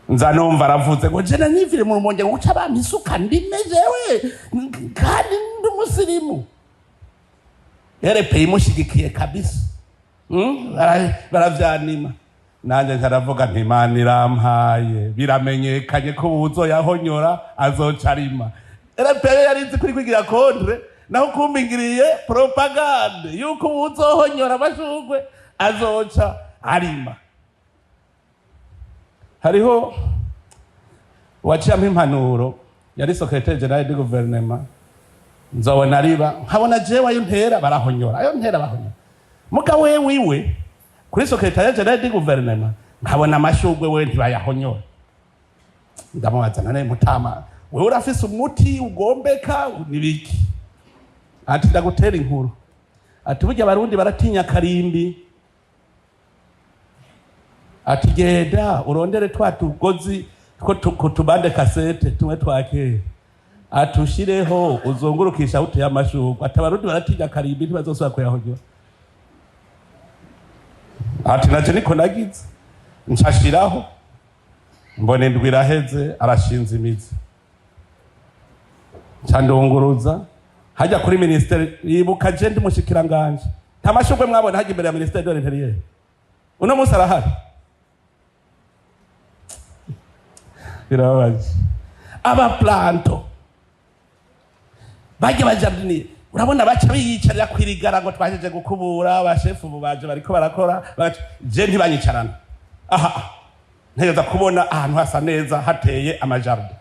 Nza numva aravuze ngo je nanyivire mu Rumonge ngo uca bampa isuka ndime jewe kandi ndi umusirimu. RPA imushigikiye kabisa. Baravyanima. Nanje ntaravuga nti Imana irampaye, biramenyekanye ko uwuzoyahonyora azoca arima. RPA yari izi kuri kwigira contre, naho kumbingiriye propagande yuko uwuzohonyora amashurwe azoca arima. Hariho uwaciyampa impanuro, yari secrétaire général du gouvernement, nzobona riba nkabona jewe ayo ntera barahonyora, ayo ntera bahonyora. Muga wewe wiwe kuri secrétaire général du gouvernement nkabona amashurwe wewe ntibayahonyora. Ndamubaza nane mutama, wewe urafise umuti ugombeka nibiki? Ati ndagutera inkuru. Ati burya abarundi baratinya karimbi. Ati genda urondere twa tugozi two kutubande kasete tumwe twakera, atushireho uzungurukisha uteye amashurwe. Ati abarundi baratinya karimbi ntibazosubira kuyahonyora. Ati naje niko nagize, nshashiraho mbona indwi iraheze arashinze imizi, nca ndunguruza hajya kuri ministeri. Yibuka je ndi mushikiranganje, nta mashurwe mwabona hajya imbere ya ministère de l'intérieur. Uno munsi arahari, birababaje. Aba planto bajya bajardinier Urabona baca biyicarira kwirigara ngo twajeje gukubura, bashefu ubu baje bariko barakora, je ntibanyicarana. Aha ntegereza kubona ahantu hasa neza hateye amajardin.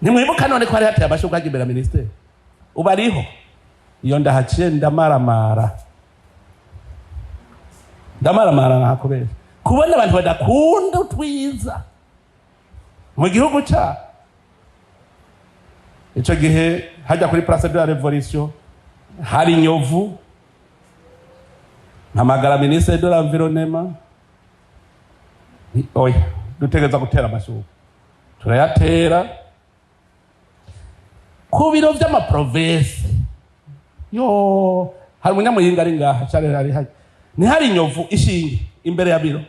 Ntimwibuka none ko hari hateye amashurwe hajya imbere ya ministeri? Ubu ariho. Iyo ndahaciye ndamaramara, ndamaramara nkakubesha kubona abantu badakunda utwiza mu gihugu cyabo. Ico gihe hajya kuri Place de la Révolution hari inyovu, mpamagara ministre de l'Environnement, oya, dutegereza gutera amashurwe, turayatera ku biro vy'amaprovinsi. Yo, hari umunyamuyinga ari ngaha, Charles ari hajya, ntihari inyovu ishinge imbere ya biro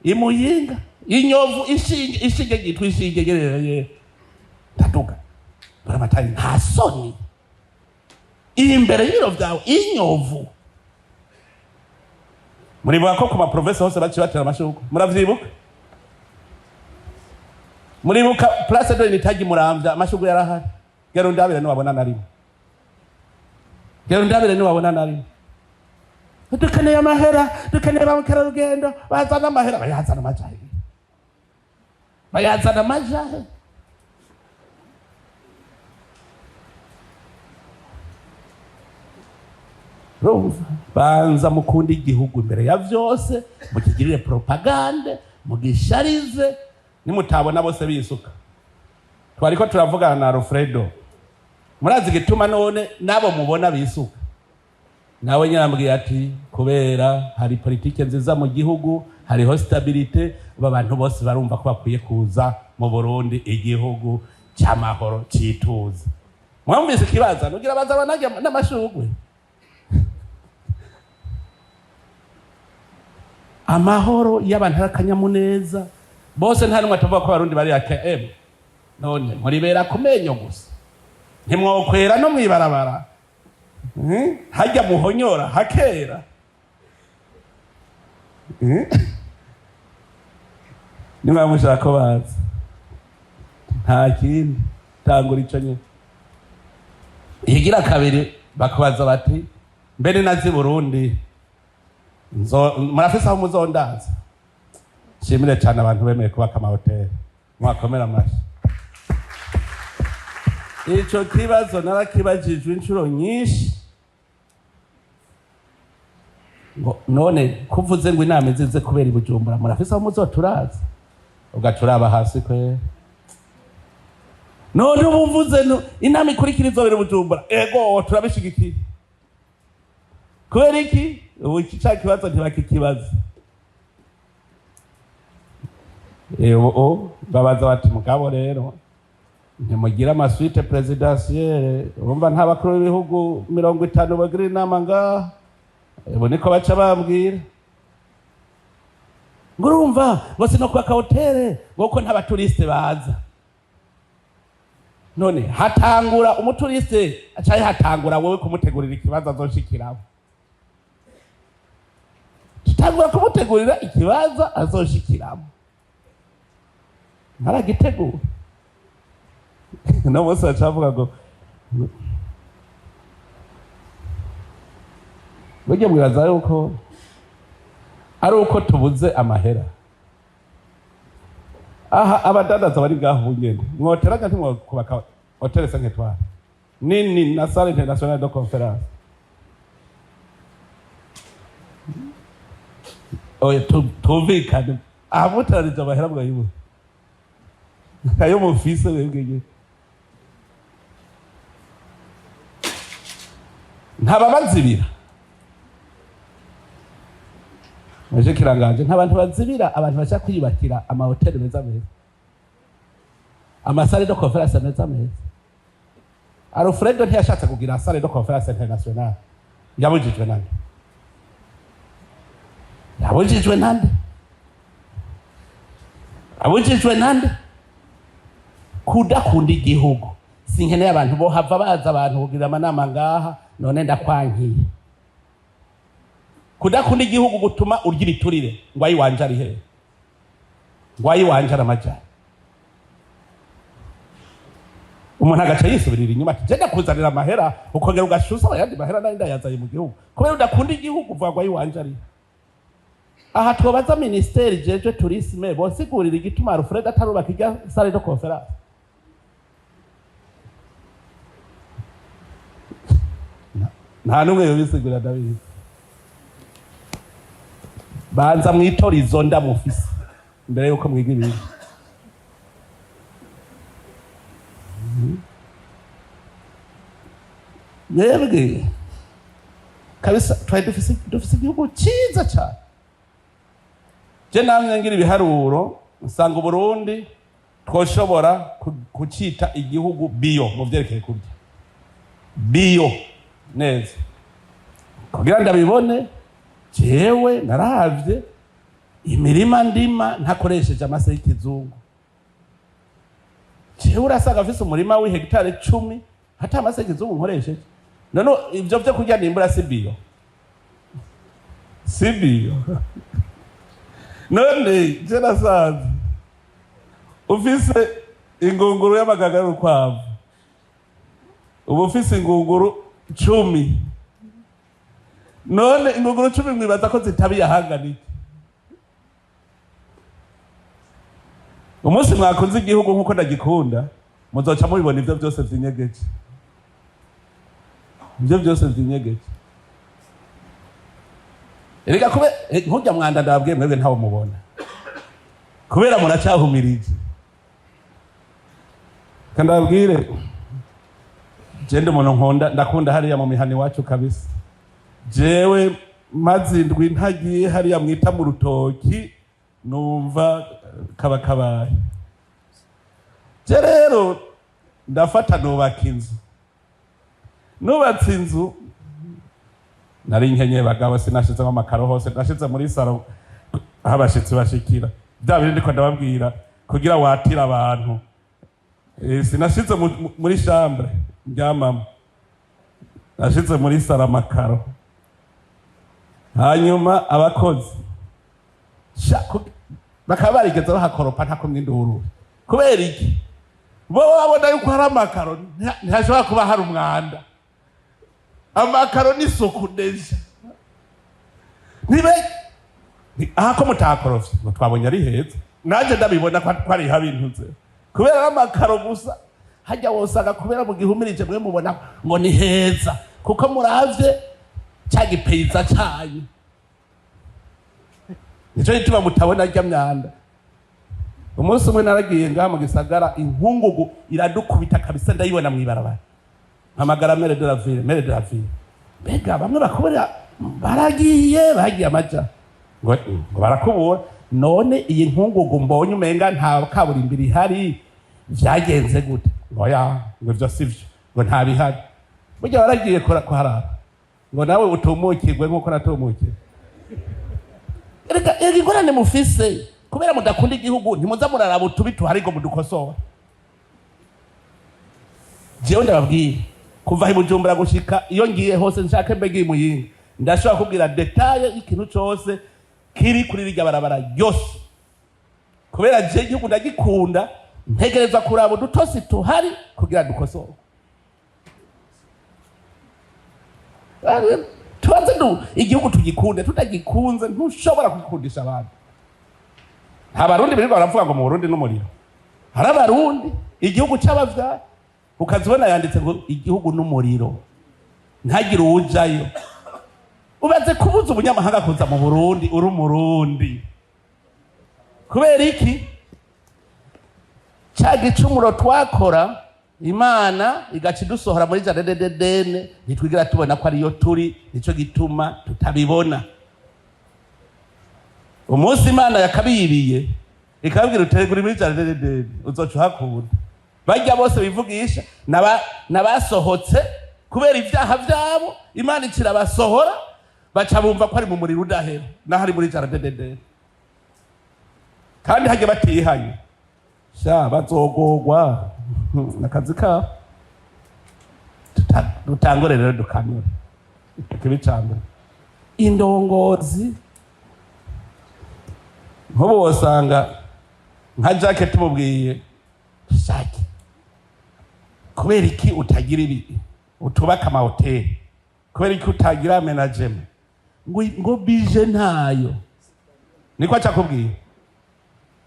imuyinga, inyovu ishinge, ishinge ryitwa ishinge gerereye. Ndaduga buramatari, nta soni, imbere y'ibiro vyawe inyovu. Muribuka ko ku maprovinsi hose baciye batera amashurwe? Muravyibuka? Muribuka Place de l'Unité Muramvya amashurwe yarahari? Gero ndabire niwabona na rimwe, gero ndabire niwabona na rimwe. Dukeneye amahera, dukeneye ba mukerarugendo bazana amahera. Bayazana amajahe? Bayazana amajahe? Urumva, banza mukunda igihugu imbere ya vyose, mukigirire propagande, mugisharize. Nimutabona bose bisuka. Twariko turavugana na Alfredo, murazi igituma none nabo mubona bisuka? Nawe nyarambwiye ati kubera hari politike nziza mu gihugu, hariho stabilité, ubu abantu bose barumva ko bakwiye kuza mu Burundi, igihugu cy'amahoro cyituze. Mwumvise ikibazo nugira baza banajya n'amashurwe. Amahoro y'abantu ari akanyamuneza bose, nta n'umwe atavuga ko Abarundi bari AKM. None muribera ku menyo gusa, ntimwokwera no mwibarabara? Hajya muhonyora hakera. Nimba mushaka ko baza, nta kindi, tangura ico nyene. Igira kabiri bakubaza bati mbere nazi Burundi murafise aho muzondaza? Nshimire cyane abantu bemeye kubaka amahoteli, mwakomera amashyi. Ico kibazo narakibajijwe inshuro nyinshi, ngo none kuvuze ngo inama izize kubera i Bujumbura, murafise aho muzoturaza? Ugaturaba hasi kwe. None ubu mvuze inama ikurikira izobera i Bujumbura, ego turabishigikiye. Kubera iki? Ubu iki ca kibazo ntibakikibaza. Ubu babaza bati mugabo rero ntimugira amasuite présidentielle, urumva nta bakuru b'ibihugu 50 bagira inama ngaha. Ubu niko baca bambwira ngo urumva ngo sino kubaka hotele ngo ko nta baturiste baza. None hatangura umuturiste acaye, hatangura wowe kumutegurira ikibanza azoshikiramo? Tutangura kumutegurira ikibanza azoshikiramo, ntaragitegura. No munsi baca bavuga ngo burya mwibaza yuko ari uko tubuze amahera. Aha abadandaza bari ngaho nyene, mwoteraga ntimwokubaka hôtel 5 étoiles nini na salle internationale de conférence? Oya, tumvikane, ahamuteranije amahera mwayibura ayo mufise mwebwe nyene. Ntababazibira muje kiranganje, nta bazibira abantu bashaka kwiyubakira amahoteli meza meza, amasalle de conférence meza meza. Alfredo ntiyashatse kugira salle de conférence internationale, yabujijwe nande? Yabujijwe nande? Abujijwe nande? Kudakunda igihugu. Sinkeneye abantu bo hava baza abantu kugira amanama ngaha, none ndakwankiye. Kudakunda igihugu gutuma urya ibiturire, ngo ayiwanje ari hehe, ngo ayiwanje ari amajyane. Umuntu agaca yisubirira inyuma ati jenda kuzanira amahera, ukongera ugashusa ayandi mahera nari ndayazanye mu gihugu kubera udakunda igihugu. Uvuga ngo ayiwanje ari aha. Twobaza ministère ijejwe tourisme, bosigurira igituma Alfred atarubaka irya salle de conférence. Nta n'umwe yobisigurira, ndabizi. Banza mwitora izo nda mufise mbere yuko mwiga ibindi. Mwebwe kabisa twari dufise igihugu cyiza cyane. Je namwe ngira ibiharuro, nsanga Uburundi twoshobora kucita igihugu bio mu vyerekeye kurya bio neza. Kugira ndabibone, jewe naravye imirima ndima ntakoresheje amase y'ikizungu. Jewe urasanga afise umurima w'ihegitari 10 hata amase y'ikizungu nkoresheje. None ivyo vyo kurya nimbura si bio? Si bio? None je nasanze ufise ingunguru y'amagaga y'urukwavu, uba ufise ingunguru 10. None ingunguru 10 mwibaza ko zitabiye ahangana iki? Umunsi mwakunze igihugu nk'uko ndagikunda, muzoca mubibona ivyo byose vyinyegeje, ivyo byose vyinyegeje. Erega kube nkurya mwanda ndababwiye, mwebwe ntawo mubona kubera muracahumirije. Kandi ndababwire, je ndi umuntu nkunda, ndakunda hariya mu mihana iwacu kabisa. Jewe maze indwi ntagiye hariya mwita mu rutoki, numva kaba kabaye. Je rero ndafata nubaka inzu. Nubatse inzu nari nkenye bagabo, sinashizemo amakaro hose, nashize muri salon aho abashitsi bashikira, bya bindi ndiko ndababwira kugira watira abantu. Sinashize muri chambre ndyamamo, nashize muri salon amakaro. Hanyuma abakozi bakaba barigeze bahakoropa ntakomye induru. Kubera iki? Bo babona yuko hari amakaro, ntihashobora kuba hari umwanda. Amakaro n'isuku déjà. Nibe aha ko mutakorofye ngo twabonye ari heza, nanjye ndabibona ko ari habintuze kubera ari amakaro gusa. Hajya wosanga kubera mu gihumirije mwe mubona ngo ni heza kuko muravye cya gipeyiza canyu, nico gituma mutabona rya myanda. Umunsi umwe naragiye ngaha mu gisagara, inkungugu iradukubita kabisa, ndayibona mw'ibarabara. Mpamagara maire de la ville: "Maire de la ville, mbega bamwe bakubura baragiye, bagiye amaja ngo barakubura? None iyi nkungugu mbonye umenga nta kaburimbo ihari, vyagenze gute?" Ngo ya, ngo ivyo sivyo, ngo nta bihari. Burya waragiye kuharaba ngo nawe utumukirwe nk'uko natumukiwe. Erega ingorane mufise, kubera mudakunda igihugu, ntimuza muraraba utubi tuhari ngo mudukosore. Jewe ndababwiye, kuva i Bujumbura gushika iyo ngiye hose, nshake mbe ngiye Muyinga, ndashobora kubwira détail y'ikintu cose kiri kuri rirya barabara ryose, kubera je igihugu ndagikunda, ntegerezwa kuraba udutosi tuhari kugira dukosore. Tubanze igihugu tugikunde. Tutagikunze ntushobora kugikundisha abantu. Nta Barundi birirwa baravuga ngo mu Burundi n'umuriro. Hari Abarundi igihugu c'abavyaye, ukazibona yanditse ngo igihugu n'umuriro, ntagire uwujayo. Ubaze kubuza umunyamahanga kuza mu Burundi uri Umurundi. Kubera iki? Ca gicumuro twakora, Imana igaca idusohora muri jardin d'Eden, ntitwigira tubona ko ariyo turi. Nico gituma tutabibona. Umunsi Imana yakabibiye ikababwira utegura muri jardin d'Eden, uzoca uhakunda. Bajya bose bivugisha n'abasohotse kubera ibyaha byabo, Imana ikirabasohora, baca bumva ko ari mu muriro udahera naho ari muri jardin d'Eden. Kandi hajya batihanye sha, bazogogwa akazi kabo. Dutangure rero dukanure ikibi ca mbere, indongozi. Nk'ubu wosanga nka Jacques tumubwiye, Jacques, Kubera iki utagira ibi, utubaka amahoteli? Kubera iki utagira aménagement? Ngo budget ntayo. Niko acakubwiye.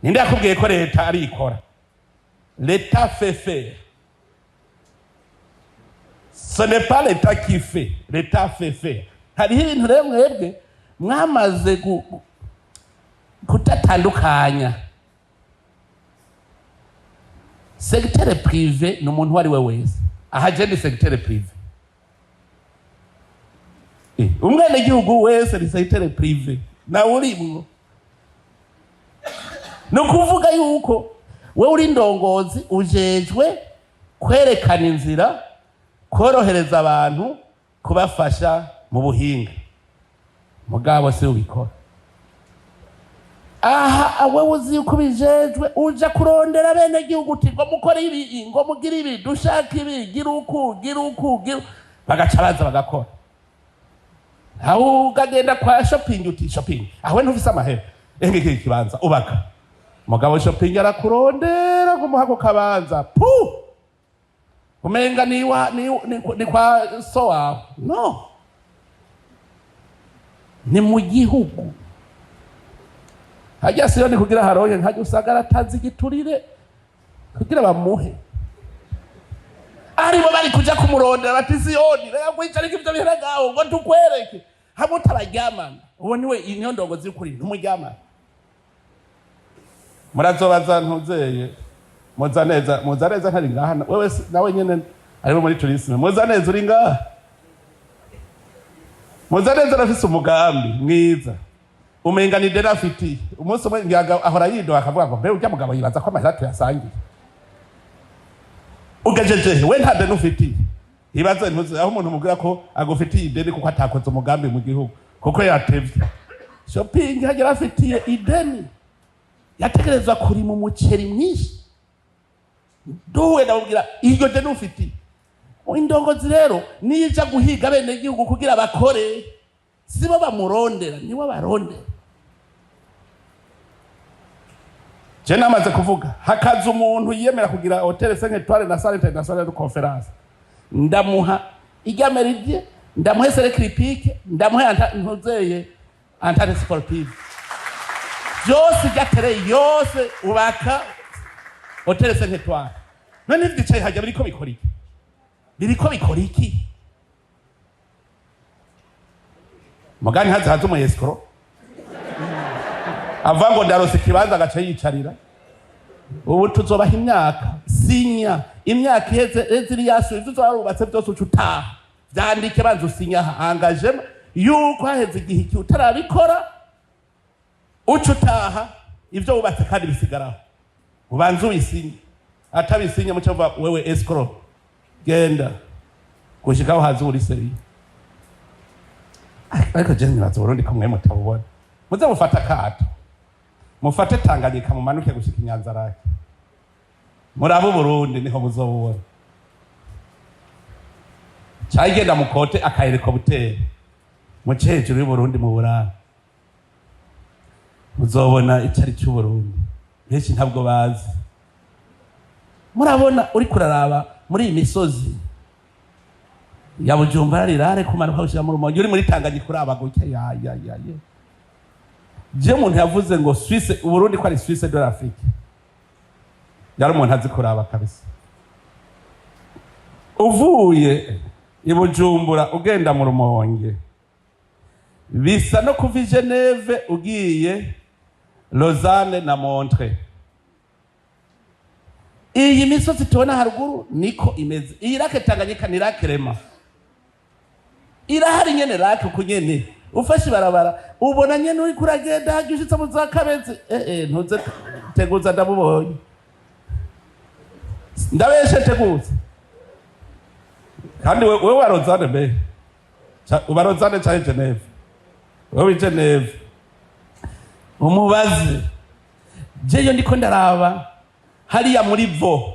Ninde yakubwiye ko leta arikora? L'État fait faire, ce n'est pas l'État qui fait, l'État fait faire. Hariho ibintu rero mwebwe mwamaze kudatandukanya. Secteur privé ni umuntu uwo ari we wese. Aha je ni secteur privé. Umwenegihugu wese ni secteur privé, nawe urimwo. Ni ukuvuga yuko wewe uri ndongozi, ujejwe kwerekana inzira, korohereza abantu, kubafasha mu buhinga, mugabo si ubikora. Aha wewe uzi yuko ubijejwe, uja kurondera bene gihugu uti ngo mukore ibi, ngo mugire ibi, dushaka ibi, gira uku, gira uku, gira uku. Bagaca baza bagakora. Aho ukagenda kwa Shopping uti: "Shopping, aho ntufise amahera, enge iki kibanza ubaka." Mugabo Shopping arakurondera ngo umuha ako kabanza, pu umenga niwa ni kwa so wawe. No ni mu gihugu hajya siyoni kugira haronke nkajya usanga aratanze igiturire kugira bamuhe. Aribo bari kuja kumurondera bati: "Siyoni, reka kwicarika ivyo bihera ngaho ngo tukwereke hamwe utabaryamana." Uwo niwe niyo ndongozi y'ukuri, ntumuryamana. Murazobaza ntuzeye Muzaneza. Muzaneza ntari ngaha? Wewe nawe nyene arimo muri tourisme. Muzaneza, uri ngaha? Muzaneza arafise umugambi mwiza, umenga ni deni afitiye. Umunsi umwe ngira ahora yidoha akavuga ngo: "Mbe urya mugabo yibaza ko amahera tuyasangiye?" Ugejeje we nta deni ufitiye. Ibaze ntuzi aho umuntu umubwira ko agufitiye ideni kuko atakoze umugambi mu gihugu, kuko yatevye. Shopping hagera afitiye ideni, yategerezwa kurima umuceri mwinshi. Duhuye ndamubwira iryo deni ufitiye. Indongozi rero niyo ija guhiga bene gihugu kugira bakore, sibo bamurondera, nibo barondera. Je namaze kuvuga, hakaza umuntu yiyemera kugira hôtel 5 étoiles na salle internationale de conférence, ndamuha irya Méridien, ndamuhe cercle hippique, ndamuhe ntuzeye entente sportive byose, irya yose ubaka hôtel 5 étoiles. None ivyicaye hajya biriko bikora iki? Biriko bikora iki? Mugani haza haza umu escroc ava ngo ndarose ikibanza, agaca yicarira. Ubu tuzobaha imyaka, sinya imyaka iheze iriyasu, ivyo uzoba warubatse byose uca utaha. Vyandike, banza usinya aha engagement yuko haheze igihe iki utarabikora uca utaha, ivyo wubatse kandi bisigaraho. Ubanza ubisinye. Atabisinye, muco uva: "Wewe escroc, genda." Gushikaho haza uri sérieux. Ariko je nibaza Uburundi ko mwe mutabubona. Muze mufate akato, mufate Tanganyika, mumanuke gushika Inyanzarake, murabe Uburundi, niho muzobubona. Cagenda mukote aka hélicoptère, muce hejuru y'Uburundi mu burara, muzobona icari c'Uburundi. Benshi ntabwo bazi. Murabona uriko uraraba muri iyi misozi ya Bujumbura rirare, kumanuka gushira mu Rumonge, uri muri Tanganyika uraba gutya, ya ya ya ya. Je umuntu yavuze ngo Suisse, Uburundi ko ari Suisse de l'Afrique, yari umuntu azi kuraba kabisa. Uvuye i Bujumbura ugenda mu Rumonge bisa no kuva i Geneve ugiye Lausanne na Montreux. Iyi misozi tubona haruguru niko imeze. Iyi lac Tanganyika ni lac Léman, irahari nyene lac uku nyene. Ufashe ibarabara ubona nyene uriko uragenda hajya ushitse mu za Kabezi. Ntuze Teguza, ndamubonye, ndabeshe Teguza? Kandi wewe wa Lausanne mbe uba Lausanne canke Geneve? Wewe i Geneve umubaze. Jeyo ndiko ndaraba hariya muri vo,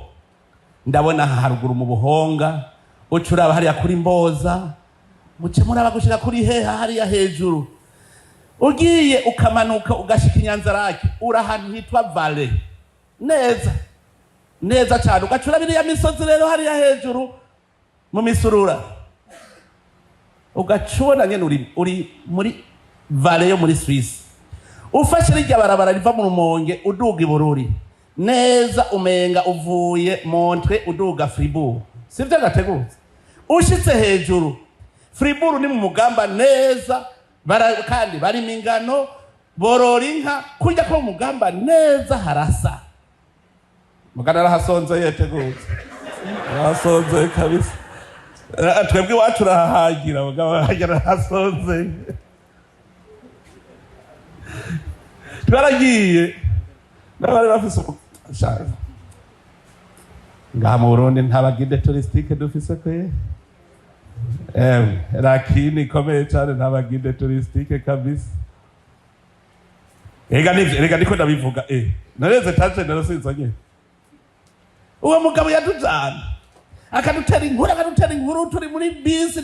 ndabona aha haruguru mu Buhonga, uca uraba hariya kuri Mboza, muce muraba gushika kuri heha hariya hejuru, ugiye ukamanuka ugashika Inyanzarake, uri ahantu hitwa Vale neza. Neza cyane, ugacura biriya misozi rero hariya hejuru mu misurura, ugaca ubona nyene uri muri vallée yo muri Suisse. Ufashe rirya barabara riva mu Rumonge uduga i Bururi neza, umenga uvuye Montreux uduga Fribourg, sivyo? Gategutse ushitse hejuru, Fribourg ni mu Mugamba neza. Kandi barima ingano, borora inka kurya ko mu Mugamba neza harasa. Mugana arahasonze, yetegutse arahasonze kabisa. Twebwe iwacu urahahagira, mugabo arahasonze. Twaragiye n'abari bafise ngaha mu Burundi nta ba guide touristique dufise kwe. Ewe, lakini ikomeye cyane, nta ba guide touristique kabisa. Ega nivyo, erega niko ndabivuga. Nareze taje narasinzanye. Uwo mugabo yatujana akadutera inkuru, akadutera inkuru turi muri bisi,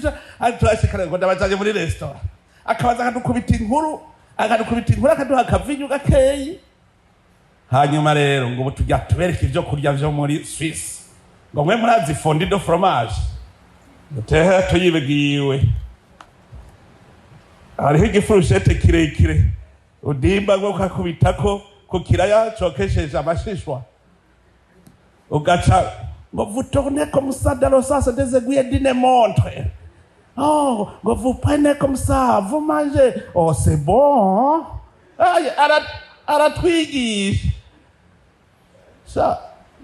turashikana ngo ndabajanye muri restaurant, akabaza akadukubita inkuru, akadukubita inkuru, akaduha akavinyu gakeyi. Hanyuma rero ngo ubu tujya tubereka ibyo kurya vyo muri Suisse, ngo mwe murazi fondue de fromage? Tehe, tuyibagiwe. Hariho igi fourchette kirekire udimba ngo ukakubitako ku kiraya cokesheje amashishwa, ugaca ngo vous tournez comme ça dans le sens des aiguilles d'une montre. Oh, ngo vous prenez comme ça, vous mangez, oh, c'est bon, hein? Ay, aratwigisha. Sha,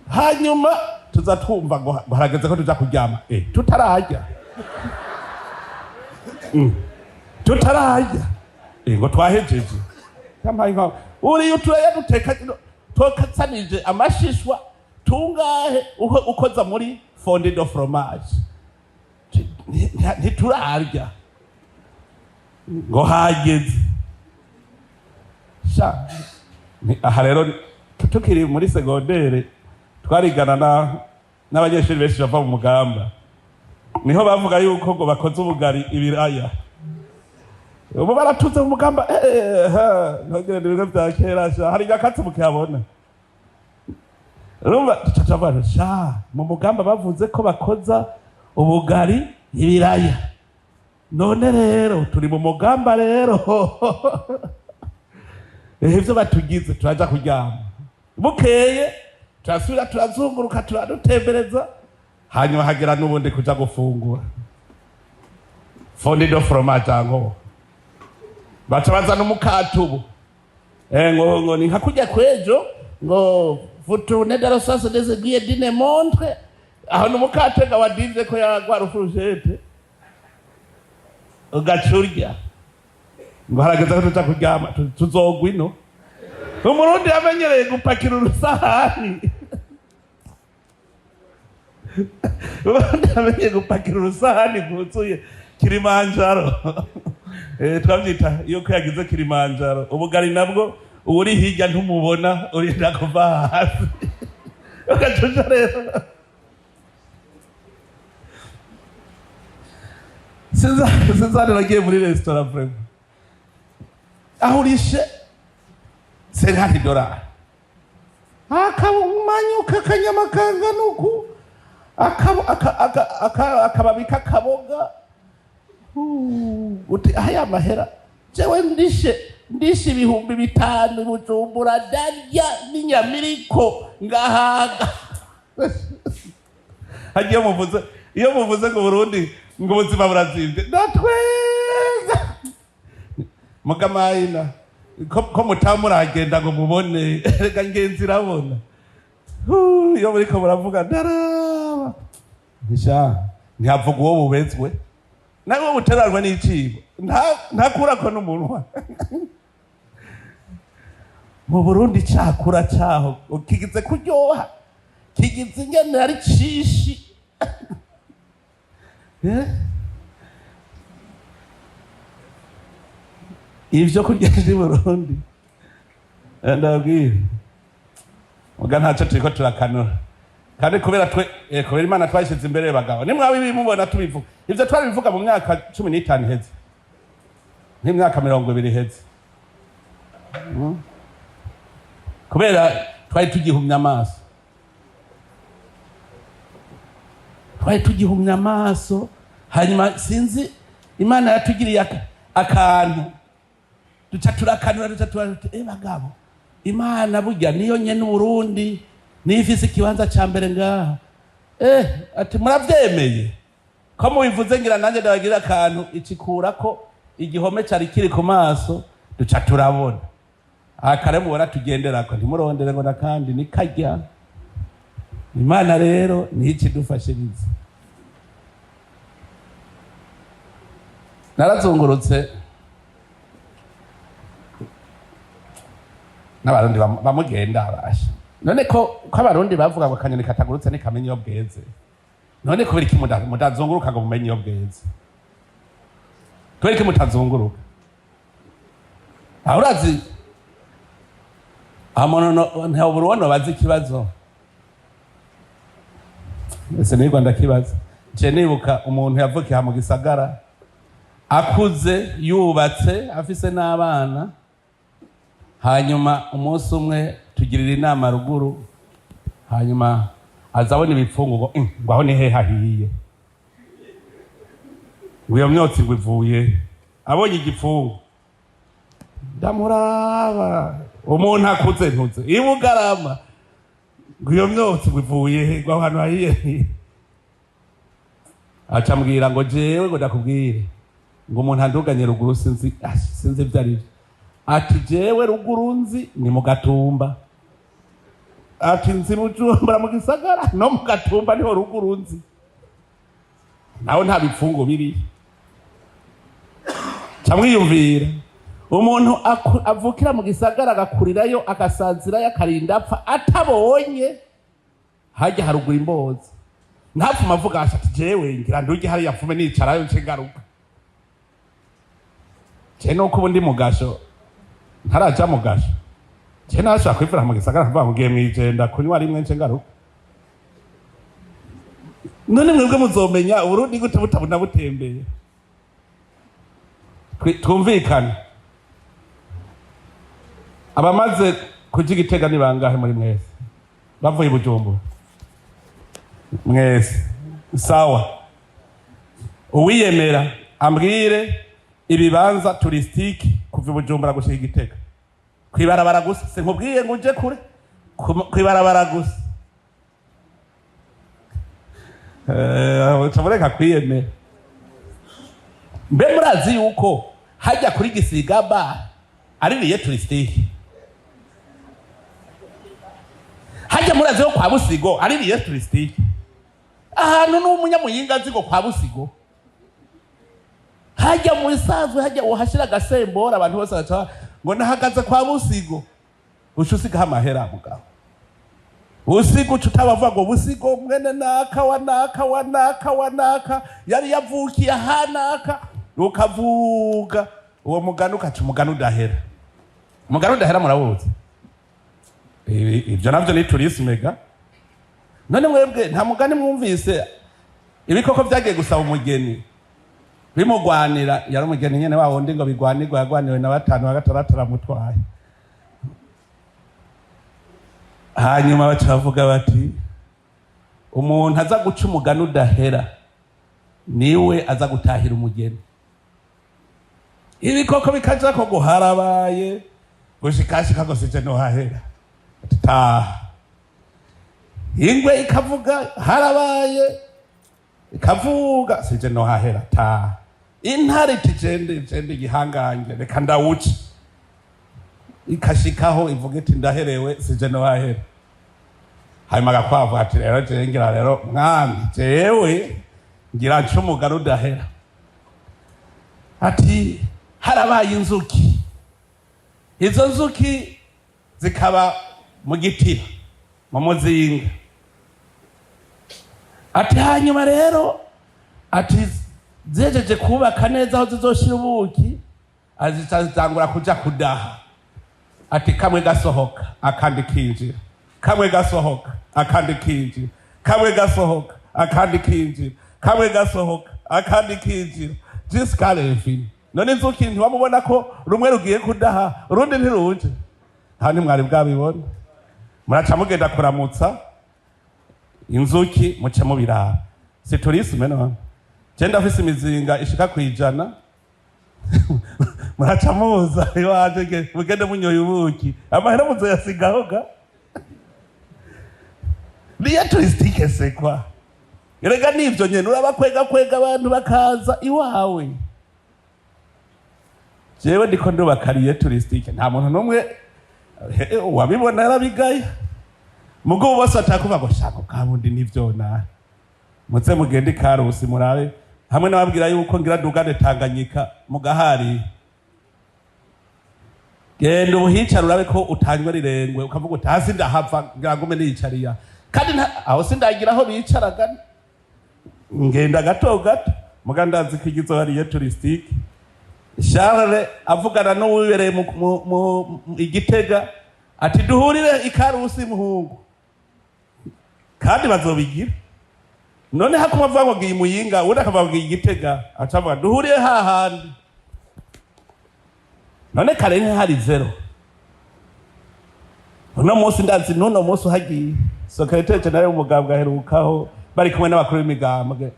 hanyuma tuza twumva ngo harageze ko tuja kuryama, tutararya. Tutararya, ngo twahejeje. Yampaye inka uriya uturaya duteka tokatsanije amashishwa tungahe uko ukoza muri fondue de fromage. Ntiturarya ngo hageze. Sha, aha rero tukiri muri secondaire twarigana na n'abanyeshuri benshi bava mu Mugamba, niho bavuga yuko ngo bakoze ubugari ibiraya. Ubu baratuze mu Mugamba. Ntugire ni ibigo bya kera. Sha, hari nyakatsi mukihabona. Urumva tucaca, sha, mu Mugamba bavuze ko bakoza ubugari ibiraya. None rero turi mu Mugamba rero, ivyo batugize, turaja kuryama. Bukeye turasubira turazunguruka, turadutembereza, hanyuma hagera n'ubundi kuja gufungura fondue de fromage ngo baca bazana umukate ubu. Ngo ni nka kurya kwejo, ngo vous tournez dans le sens des aiguilles d'une montre. Aho ni umukate ga wadivye ko yagwara fourchette, ugaca urya. Ngo harageze ko tuja kuryama, tuzogwa ino. Umurundi yamenyereye gupakira urusahani, ubundi yamenyereye gupakira urusahani rwuzuye Kilimanjaro. Twabyita iyo ko yagize Kilimanjaro. Ubugari nabwo uri hirya ntumubona, urinda kuva hasi ugacuca rero. Sinzani nagiye muri resitora vraiment, aho urishe 50 dolari, akamanyuka akanyama kangana uku, akababi k'akaboga. Uti aya mahera jewe ndishe 5000 i Bujumbura, ndarya n'inyamiriko ngahaga. Hagiye muvuze, iyo muvuze ngo Burundi ngo ubuzima burazimvye, ndatwenga. Mugamayina ko mutaba muragenda ngo mubone. Reka ngenzi irabona. Iyo muriko muravuga ndaraba ntisha ntihavuga uwo bubezwe nawe buteranwe n'icibo ntakurako n'umunwa. Mu Burundi cakura caho kigize kuryoha, kigize ingene ari cishi. Eh? Ivyo kurya vy'i Burundi, ndabwira muga ntacyo turiko turakanura. Kandi kubera twe, kubera Imana twashyize imbere bagabo, nimwaba ibimubona tubivuga, ivyo twarabivuga mu myaka 15 iheze, nk'imyaka 20 iheze. Kubera twari tugihumya amaso. Twari tugihumya amaso. Hanyuma sinzi Imana yatugiriye akantu, duca turakanura, duca tuti: "Eh bagabo, Imana burya niyo nyene Uburundi, niyo ifise ikibanza ca mbere ngaha." Ati: "Muravyemeye ko mubivuze, ngira nanjye ndabagirira akantu." Icikurako igihome cari kiri ku maso, duca turabona. Akare mubona tugenderako, ntimurondere ngo nakandi ni karya. Imana rero niyo ikidufashiriza. Narazungurutse n'Abarundi bamugenda abasha. None ko Abarundi bavuga ngo akanyoni katagurutse ntikamenya iyo bweze, none kubera iki mudazunguruka ngo mumenye iyo bweze? Kubera iki mutazunguruka? Aho urazi ntabura uwo bazi ikibazo. Ese nirwa ndakibaza je? Nibuka umuntu yavukiye mu gisagara, akuze, yubatse, afise n'abana. Hanyuma umunsi umwe tugirira inama ruguru, hanyuma aza abona ibipfungu ngo aho ni he hahiye, ngo iyo myotsi ngo ivuye. Abonye igipfungu, ndamuraba, umuntu akuze ntuze ibugarama, ngo iyo myotsi ngo ivuye he, ngo aho hantu hahiye. Aca ambwira ngo: "Jewe ngo ndakubwire ngo umuntu anduganye ruguru sinzi, sinzi ibyo ari byo." Ati: "Jewe ruguru nzi ni mu Gatumba." Ati: "Nzi Bujumbura mu gisagara no mu Gatumba, niho ruguru nzi, naho nta bipfungu biriyo." Ca mwiyumvira umuntu avukira mu gisagara, agakurirayo, agasanzirayo, akarinda apfa atabonye hajya haruguru imbozi. Ntapfuma avuga ati: "Jewe ngira nduge hariya mfume nicarayo nce ngaruka." Je nuko ubu ndi mu gasho, ntaraja mu gasho, je nashobora kwivura mu gisagara nkavuga ngo ngiye mwijenda kunywa rimwe nce ngaruka. None mwebwe muzomenya Uburundi gute butabona butembeye? Twumvikane, abamaze kuja Igitega ni bangahe muri mwese bavuye i Bujumbura? Mwese, sawa. Uwiyemera ambwire ibibanza touristique kuva i Bujumbura gushika Igitega kwibarabara gusa. Sinkubwiye ngo uje kure, kwibarabara gusa. Uca mureka kwiyemera. Mbe murazi yuko hajya kuri Gisiga ba ari lieu touristique? Hajya murazi ko kwa Busigo ari lieu touristique? Ahantu n'umunyamuyinga azi ngo kwa Busigo hajya mu bisanzwe, hajya uhashira agasembora, abantu bose baca ngo nahagaze kwa Busigo. Uca usigaho amahera, mugabo Busigo uca utabavuga ngo Busigo mwene naka wa naka wa naka wa naka yari yavukiye aha naka, ukavuga uwo mugani, ukaca umugani udahera. Umugani udahera murawuzi. Ibyo navyo ni tourisme ga. None mwebwe nta mugani mwumvise ibikoko byagiye gusaba umugeni bimugwanira? Yari umugeni nyene wa wundi ngo bigwanirwa, yagwaniwe na batanu, wa gatandatu aramutwaye. Hanyuma baca bavuga bati: "Umuntu aza guca umugani udahera niwe aza gutahira umugeni." Ibikoko bikaja ko guharabaye gushikashika ngo sije nohahera, taha. Ingwe ikavuga harabaye, ikavuga sije nohahera, taha. Intare iti: "Jende jende igihangange, reka ndawuce." Ikashikaho ivuga iti: "Ndaherewe, sije nohahera." Hanyuma agakwavu ati: "Rero jewe ngira rero mwami, jewe ngira nce umugani udahera." Ati: "Harabaye inzuki, izo nzuki zikaba mu gitiba, mu muzinga." Ati: "Hanyuma rero," ati, "zihejeje kubaka neza aho zizoshira ubuki, azica zitangura kuja kudaha." Ati: "Kamwe gasohoka, akandi kinjira, kamwe gasohoka, akandi kinjira, kamwe gasohoka, akandi kinjira, kamwe gasohoka, akandi kinjira, jusqu'à l'infini. None inzuki ntiwamubona ko rumwe rugiye kudaha urundi ntiruje?" Nta ntimwari bwabibona. Muraca mugenda kuramutsa inzuki, muce mubiraba. Si tourisme none? Je ndafise imizinga ishika kwijana, muraca muza iwanje, mugende munyoye ubuki, amahera muzoyasigaho ga. Lieu touristique, c'est quoi? Erega nivyo nyene, urabakwega kwega abantu bakaza iwawe. Jewe ndiko ndubaka lieu touristique, nta muntu n'umwe wabibona yarabigaya. Mugabo bose batakuvuga ngo shaka bwa bundi nivyo. Na muze mugende Ikarusi murabe hamwe n'ababwira yuko ngira dugane Tanganyika mugahari. Genda ubuhicara urabe ko utanywa rirengwe, ukavuga uti hasi ndahava, ngira ngume niyicariya. Kandi aho sindagira aho bicaraga, ngenda gato gato. Muga ndazi ko igizo hariyo touristique. Charles avugana n'uwibereye mu Igitega ati duhurire Ikarusi muhungu, kandi bazobigira. None hakuma avuga ngo ngiye Muyinga, uwundi akavuga ngo ngiye Igitega, aca avuga duhurire hahandi. None kare ntihari zéro? Uno munsi ndazi n'uno munsi uhagiye, secrétaire général w'umugambwe aherukaho bari kumwe n'abakuru b'imigambwe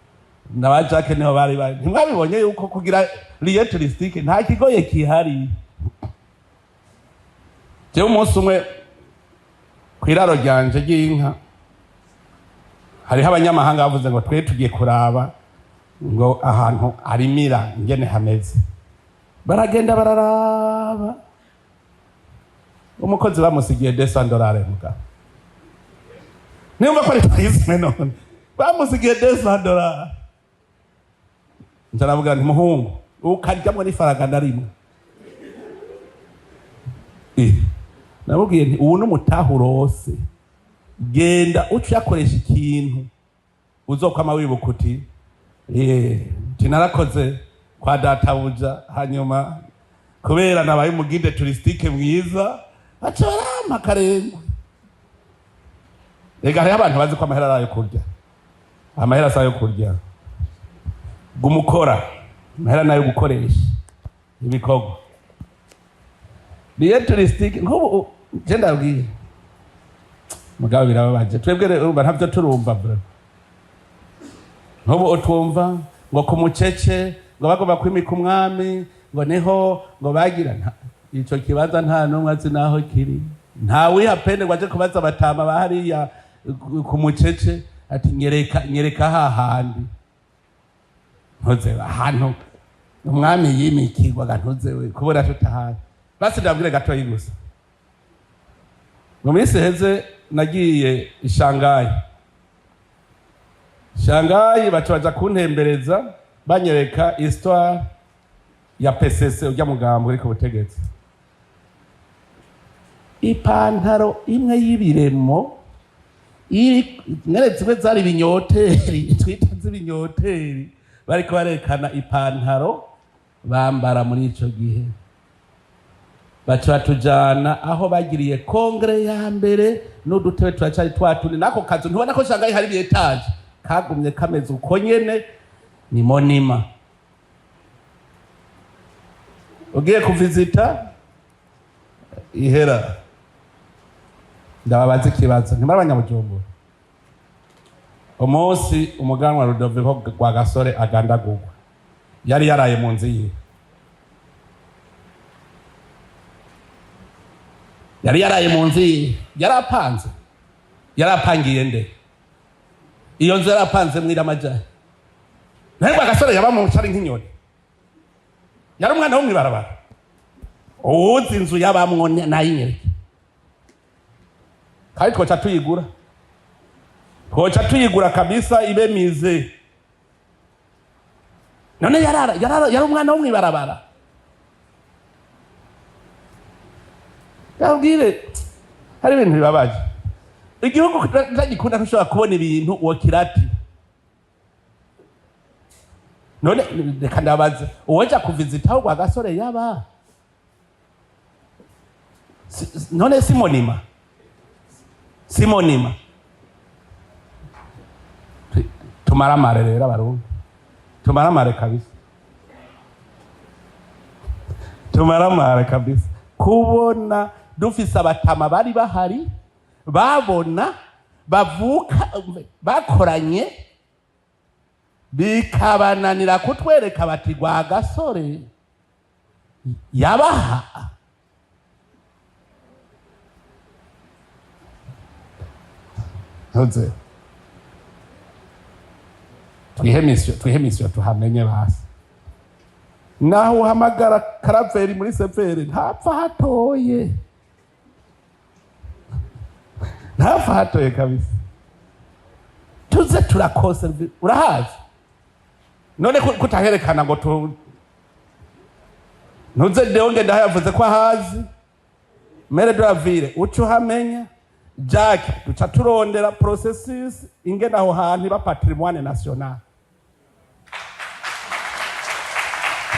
na ba Jacques, niho bari bari. Ntimwabibonye yuko kugira lieu touristique nta kigoye kihari? Jewe umunsi umwe kw'iraro ryanje ry'inka hariho abanyamahanga bavuze ngo twe tugiye kuraba ngo ahantu arimira ingene hameze. Baragenda bararaba, umukozi bamusigiye 200 dolari. Mugabo nimba ko ari tourisme none? Bamusigiye 200 dolari. Nca nti muhungu, ukaryamwo n'ifaranga na rimwe. Namubwiye nti ubu n'umutahe urose, genda uca uyakoresha ikintu uzokwama wibuka uti nti narakoze kwa databuja, hanyuma kubera nabaye umu guide touristique mwiza baca barampa akarengwe. Rega hariho abantu bazi ko amahera ari ayo kurya. Amahera si ayo kurya. Gumukora amahera nayo gukoresha ibikorwa. Lieu touristique nk'ubu je ndabwiye, mugabo birababaje. Twebwe rero urumva ntavyo turumva bro. Nk'ubu utwumva ngo ku mucece ngo bagomba kwimika umwami, ngo niho ngo bagira ico kibanza nta n'umwe azi naho kiri. Nta wiha peine ngo aje kubaza abatama ba hariya ku mucece ati nyereka, nyereka hahandi ntuze ahantu umwami yimikirwaga, ntuzewe kubura tutahazi. Basi ndabwire gatoyi gusa. Mu minsi iheze nagiye i Shanghai. Shanghai baca baja kuntembereza, banyereka histoire ya PCC, urya mugambo uri ku butegetsi. Ipantaro imwe y'ibiremo iri mwere zimwe zari ibinyoteri, twita z'ibinyoteri, bariko barekana ipantaro bambara muri ico gihe. Baca batujana aho bagiriye congrès ya mbere, n'udutebe turacari twatundi n'ako kazu. Ntubona ko Shanghai hari étage? Kagumye kameze uko nyene, ni monument. Ugiye kuvizita ihera. Ndababaza ikibazo, ntimuri abanyabujumbura? Umunsi umuganwa Rudoviko rwa Gasore agandagurwa, yari yaraye mu nzu yiwe? Yari yaraye mu nzu yiwe? Yari apanze? Yari apangiye nde iyo nzu? Yari apanze mwiramajahe? Nawe rwa Gasore yaba mu cari nk'inyoni, yari umwana wo mw'ibarabara. Uwuzi inzu yabamwo nayinyereke, kandi twoca tuyigura, twoca tuyigura kabisa ibe musée. None yarara, yarara, yari umwana wo mw'ibarabara? Ndabwire, hari ibintu bibabaje. Igihugu ntagikunda ntushobora kubona ibintu uwo kirati. None reka ndabaze, uwoja kuvizita aho rwa Gasore yaba, none si monument? Si monument? Tumaramare rero abarundi, tumaramare kabisa, tumaramare kabisa kubona dufise abatama bari bahari, babona bavuka bakoranye. Bikabananira kutwereka bati Rwagasore yabaha. Ntuze twihe mission, twihe mission, tuhamenye basi. Naho uhamagara Karaveri muri severi, ntapfa hatoye, ntapfa hatoye kabisa. Tuze turakose. Urahazi none kutaherekana ngo tu ntuze Deonge ndaho yavuze ko ahazi maire de la ville, uca uhamenya. Jack, duca turondera processus ingene aho hantu iba patrimoine national.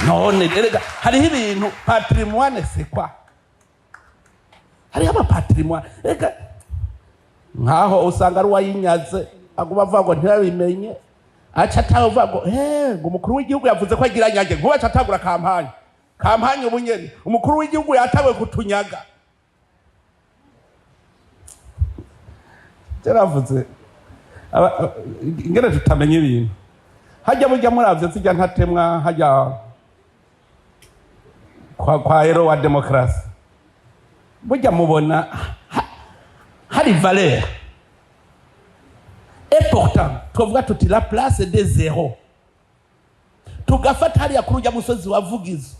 None erega hariho ibintu patrimoine, c'est quoi? Hariho ama patrimoine, erega nkaho usanga ari uwayinyaze, aguma avuga ngo ntibabimenye, aca atavuga ngo ngo umukuru w'igihugu yavuze ko agira nyage, nkuba aca atangura campagne, campagne ubu nyene, umukuru w'igihugu yatawe kutunyaga. Yaravuze ingene tutamenya ibintu. Hajya burya muravye zijya ntatemwa hajya kwa héros wa démocratie, burya mubona hari valeur. Et pourtant twovuga tuti la place des héros, tugafata hariya kuri ujya musozi wa Vugizo,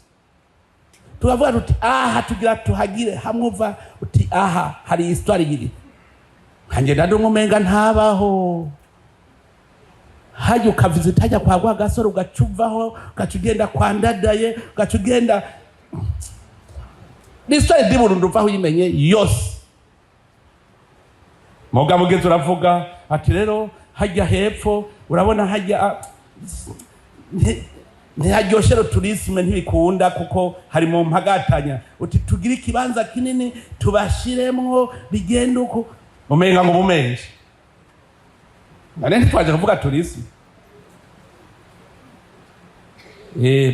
tukavuga tuti aha tugira tuhagire hamwe, uva uti aha hari histoire ibiri, nkanjye ndandi umenga ntabaho. Hajya ukavizita hajya kwa Rwagasore, ugaca uvaho, ugaca ugenda kwa Ndadaye, ugaca ugenda l'histoire du Burundi, uvaho uyimenye yose. Mugabo ugeze uravuga ati rero hajya hepfo urabona hajya ntiharyoshe tourisme, ntibikunda kuko hari mu mpagatanya, uti tugire ikibanza kinini tubashiremwo, bigende uko umenga ngo bumenje. Nane ntitwaje kuvuga tourisme.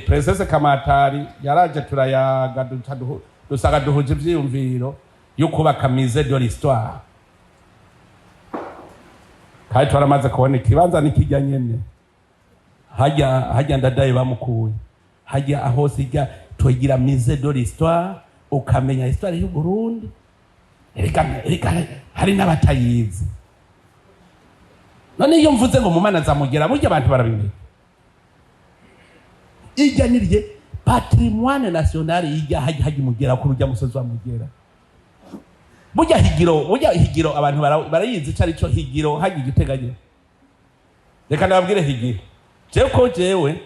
Princesse Kamatari yaraje, turayaga, duca dusaga duhuje ivyiyumviro yo kubaka musée de l'histoire, kandi twaramaze kubona ikibanza nikijya nyene hajya hajya Ndadaye bamukuye hajya hose, ijya tugira musée de l'histoire, ukamenya histoire y'u Burundi. Erega hari n'abatayizi. None iyo mvuze ngo mu mana zamugera, burya abantu barabimenya. Ijya nirye patrimoine national, ijya hajya hajya mugera kuri ujya musozi wa Mugera. Burya Higiro, burya Higiro abantu barayizi ico arico. Higiro hajya igiteganye, reka ndababwire Higiro. Jewe ko jewe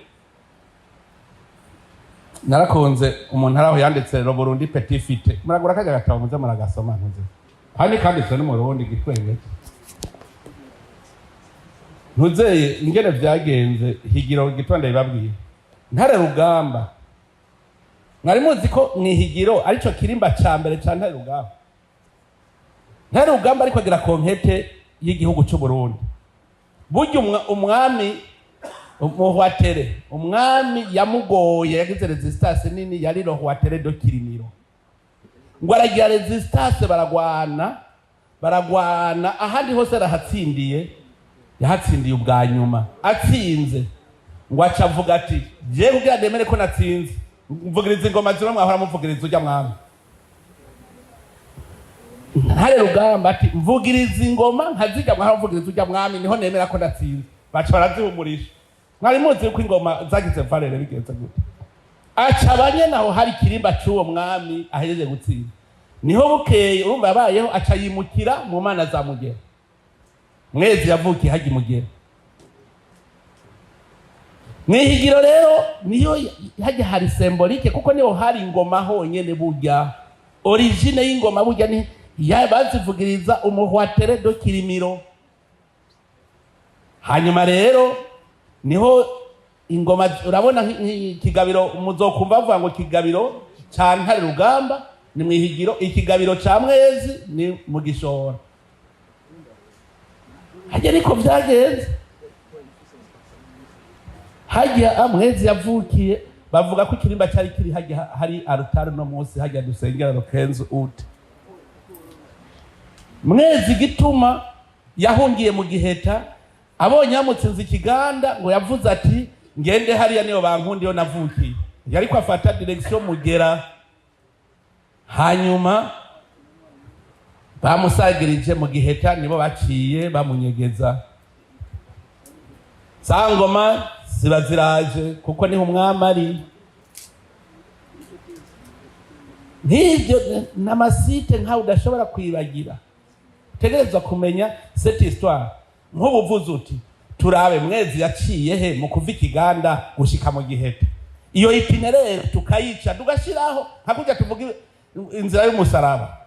narakunze umuntu araho yanditse Le Burundi petit futé, muragura kajya gatabo muze muragasoma. Ntuze kandi kanditswe n'Umurundi gitwenge. Ntuzeye ingene vyagenze Higiro gitondo bibabwiye Ntare Rugamba. Mwari muzi ko mwihigiro arico kirimba ca mbere ca Ntare Rugamba? Ntare Rugamba ariko agira conquête y'igihugu c'u Burundi. Burya umwami Muhwatere, umwami yamugoye, yagize résistance nini, yari Rohwatere do Kirimiro. Ngo aragira résistance, baragwana, baragwana, ahandi hose arahatsindiye, yahatsindiye ubwa nyuma. Atsinze, ngo aca avuga ati: "Je kugira nemere ko natsinze, mvugiriza ingoma zimwe mwahora muvugiriza ujya mwami." Ntare Rugamba ati: "Mvugiriza ingoma nkazijya mwahora mvugiriza ujya mwami, niho nemera ko natsinze." Baca barazihumurisha. Mwari muzi yuko ingoma zagize valeur? Bigenze gute? Aca abanye aho hari ikirimba c'uwo mwami ahejeje gutsinda, niho bukeye urumva yabayeho, aca yimukira mu mana za Mugera. Mwezi yavukiye hajya Mugera mwihigiro. Rero niyo hajya hari symbolique, kuko niho hari ingoma honyene. Burya origine y'ingoma burya ni ya bazivugiriza umuhwatere do Kirimiro. Hanyuma rero niho ingoma, urabona ikigabiro, muzokumva bavuga ngo ikigabiro ca Ntare Rugamba ni mwihigiro, ikigabiro ca Mwezi ni mu Gishora. Hajya niko vyagenze. Hajya Mwezi yavukiye, bavuga ko ikirimba cyari kiri hajya hari arutari no munsi hajya dusengera le 15 août. Mwezi gituma yahungiye mu Giheta. Abonye yamutsinze ikiganda, ngo yavuze ati: "Ngende hariya niyo bankundi yo navukiye." Yariko afata direction Mugera, hanyuma bamusagirije mu Giheta, nibo baciye bamunyegeza. Sangoma ziba ziraje kuko niho umwami ari. Nk'ibyo n'amasite nkawe udashobora kwibagira, utegerezwa kumenya cette histoire. Nk'ubu uvuze uti: "Turabe Mwezi yaciye he mu kuva ikiganda gushika mu Giheta," iyo itinéraire tukayica, tugashiraho hakurya, tuvuga inzira y'umusaraba.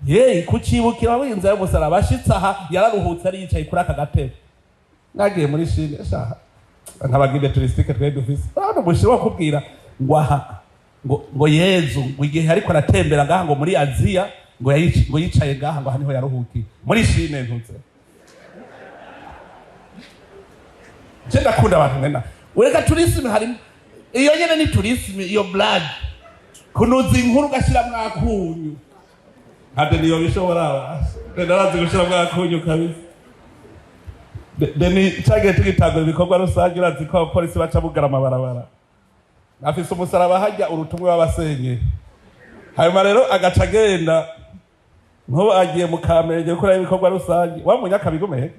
Ye kucibukira aho inzira y'umusaraba, ashitse aha yararuhutse, ari yicaye kuri aka gatebe. Nagiye muri Chine shaha, nk'aba guide touristique twari dufise, urabona umushinwa kubwira ngo aha ngo Yezu ngo igihe ariko aratembera ngaha ngo muri Aziya ngo yicaye ngaha, ngo aha niho yaruhukiye muri Chine. Ntuze je ndakunda abantu mwena ureka tourisme, harimo iyo nyene ni tourisme, iyo blague, kunuza inkuru ugashiramwo akunyu. Ntabwo niyo bishobora, ndarazi gushiramwo akunyu kabisa. Deni cagiye tugitangura ibikorwa rusange, urazi ko abapolisi baca bugara amabarabara, afise umusaraba hajya urutumwe w'abasenyeri. Hanyuma rero agaca agenda, nk'ubu agiye mu Kamenge gukora ibikorwa rusange, wa munyakabigume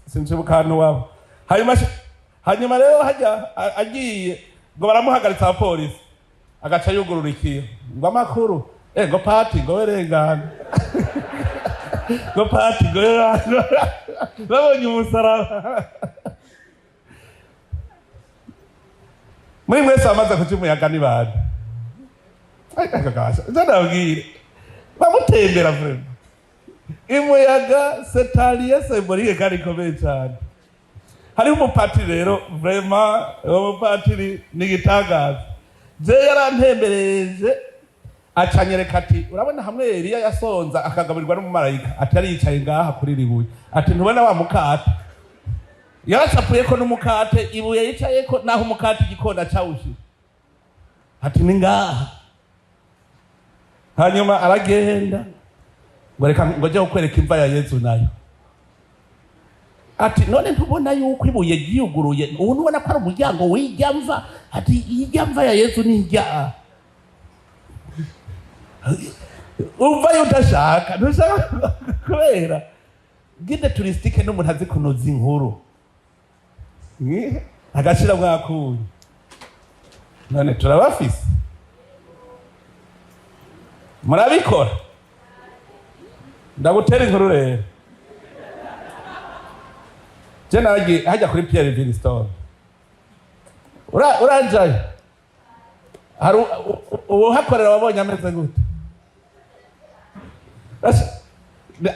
sinjibuka ahantu waba. Hanyuma rero hajya agiye ngo baramuhagaritsa abapolisi, agaca yugurura ikiyo ngo: "Amakuru?" Ngo pati ngo werengana, ngo pati ngo werengana, babonye umusaraba. Muri mwese bamaze kuca umuyaga ni bande? Nzo ndabwire bamutembera vraiment imuyaga, c'est un lieu symbolique kandi ikomeye cyane. Hariho umupatiri rero, vraiment uwo mupatiri ni igitangaza. Je yarantembereje, acanyereka ati: "Urabona hamwe Eliya yasonza akagaburirwa n'umumarayika?" Ati: "Yari yicaye ngaha kuri iri buye." Ati: "Ntubona wa mukate yaracapuyeko n'umukate, ibuye yicayeko naho umukate igikona cawushira?" Ati: "Ni ngaha." Hanyuma aragenda ngo: "Reka ngo jye kukwereka imva ya Yezu nayo." Ati: "None ntubona yuko ibuye ryiyuguruye? Ubu ntubona ko ari umuryango w'ijya mva?" Ati: "Ijya mva ya Yezu ni ijya uvayo udashaka, ntushaka kubera guide touristique n'umuntu azi kunoza inkuru agashira mwakuye." None turabafise, murabikora. Ndagutera inkuru rero. Je naragiye hajya kuri Pierre Livingstone. Uranjayo hari uwuhakorera wabonye ameze gute?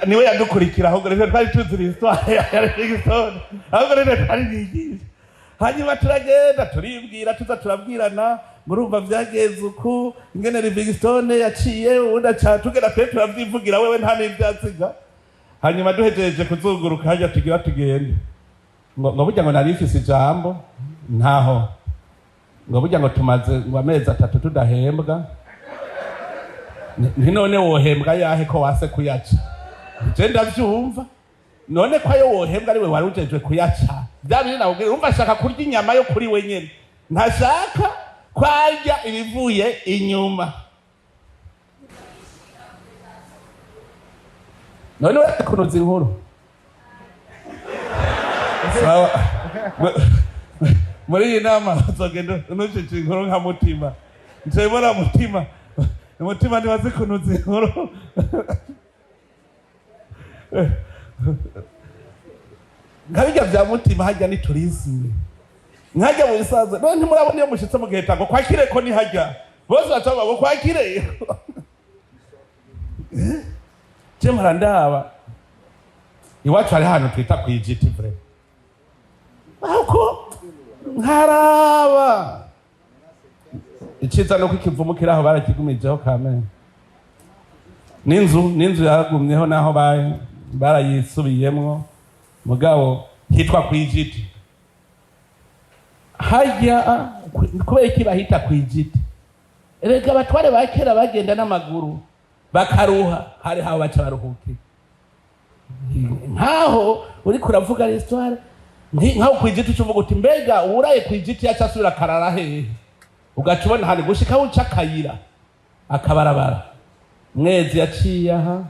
Niwe yadukurikira, ahubwo rero twari tuzi histoire ya Livingstone, ahubwo rero twari bigisha. Hanyuma turagenda turibwira, tuza turabwirana, murumva vyagenze uku, ingene Livingstone yaciye, ubundi aca tugenda twe turavyivugira, wewe nta n'ivyaziga. Hanyuma duhejeje kuzunguruka hajya, tugira tugende, ngo burya ngo nari mfise ijambo ntaho, ngo burya ngo tumaze ngo amezi 3 tudahembwa. Nti none wohembwa yahe ko wase kuyaca? Je ndavyumva, none ko ayo wohembwa ari we wari ujejwe kuyaca? Bya bindi nakubwira, urumva ashaka kurya inyama yo kuri we nyene, ntashaka kwarya ibivuye inyuma. None we kunoza inkuru sawa. Muri iyi nama uzogenda unucica inkuru nka Mutima. Nshobora Mutima, Mutima ntibazi kunoza inkuru. Nka bijya bya Mutima hajya ni tourisme, nkajya mu bisanzwe. None ntimurabona iyo mushitse mu gihe ngo kwakire ko nihajya bose baca bavuga ngo kwakire? Je mpora ndaba iwacu hari ahantu twita kwijiti, vrai, ahubwo nkaraba iciza nuko ikivumu kiri aho barakigumijeho kamene, n'inzu yagumyeho naho barayisubiyemwo, mugabo hitwa kwijiti. Hajya kubera iki bahita kwijiti? Erega abatware ba kera bagenda n'amaguru bakaruha, hari aho baca baruhukira. Nkaho uriko uravuga l'histoire, nkaho kwijiti ucuvuga uti mbega uwuraye kwijiti yaca asubira akarara hehe? Ugaca ubona ahantu gushika aho uca akayira akabarabara Mwezi yaciye aha.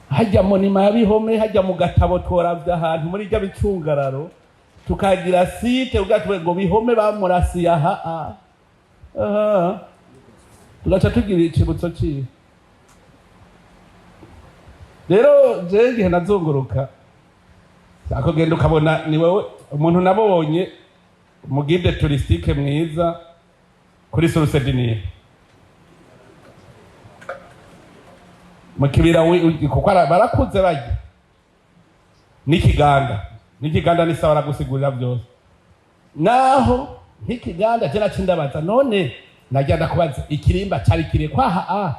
Hajya monument ya Bihome, hajya mu gatabo tworavye ahantu muri rya bicungararo, tukagira site ugatwe ngo Bihome bamurasiye aha aha, tugaca tugira icibutso ciwe. Rero jewe igihe nazunguruka akogenda ukabona ni wewe umuntu nabonye mu guide touristique mwiza kuri Source du Nil mu kibira, kuko barakuze barya n'ikiganda. N'ikiganda ni sawa, aragusigurira byose. Naho nk'ikiganda je naci ndabaza, none najya ndakubaza, ikirimba cari kire kwaha a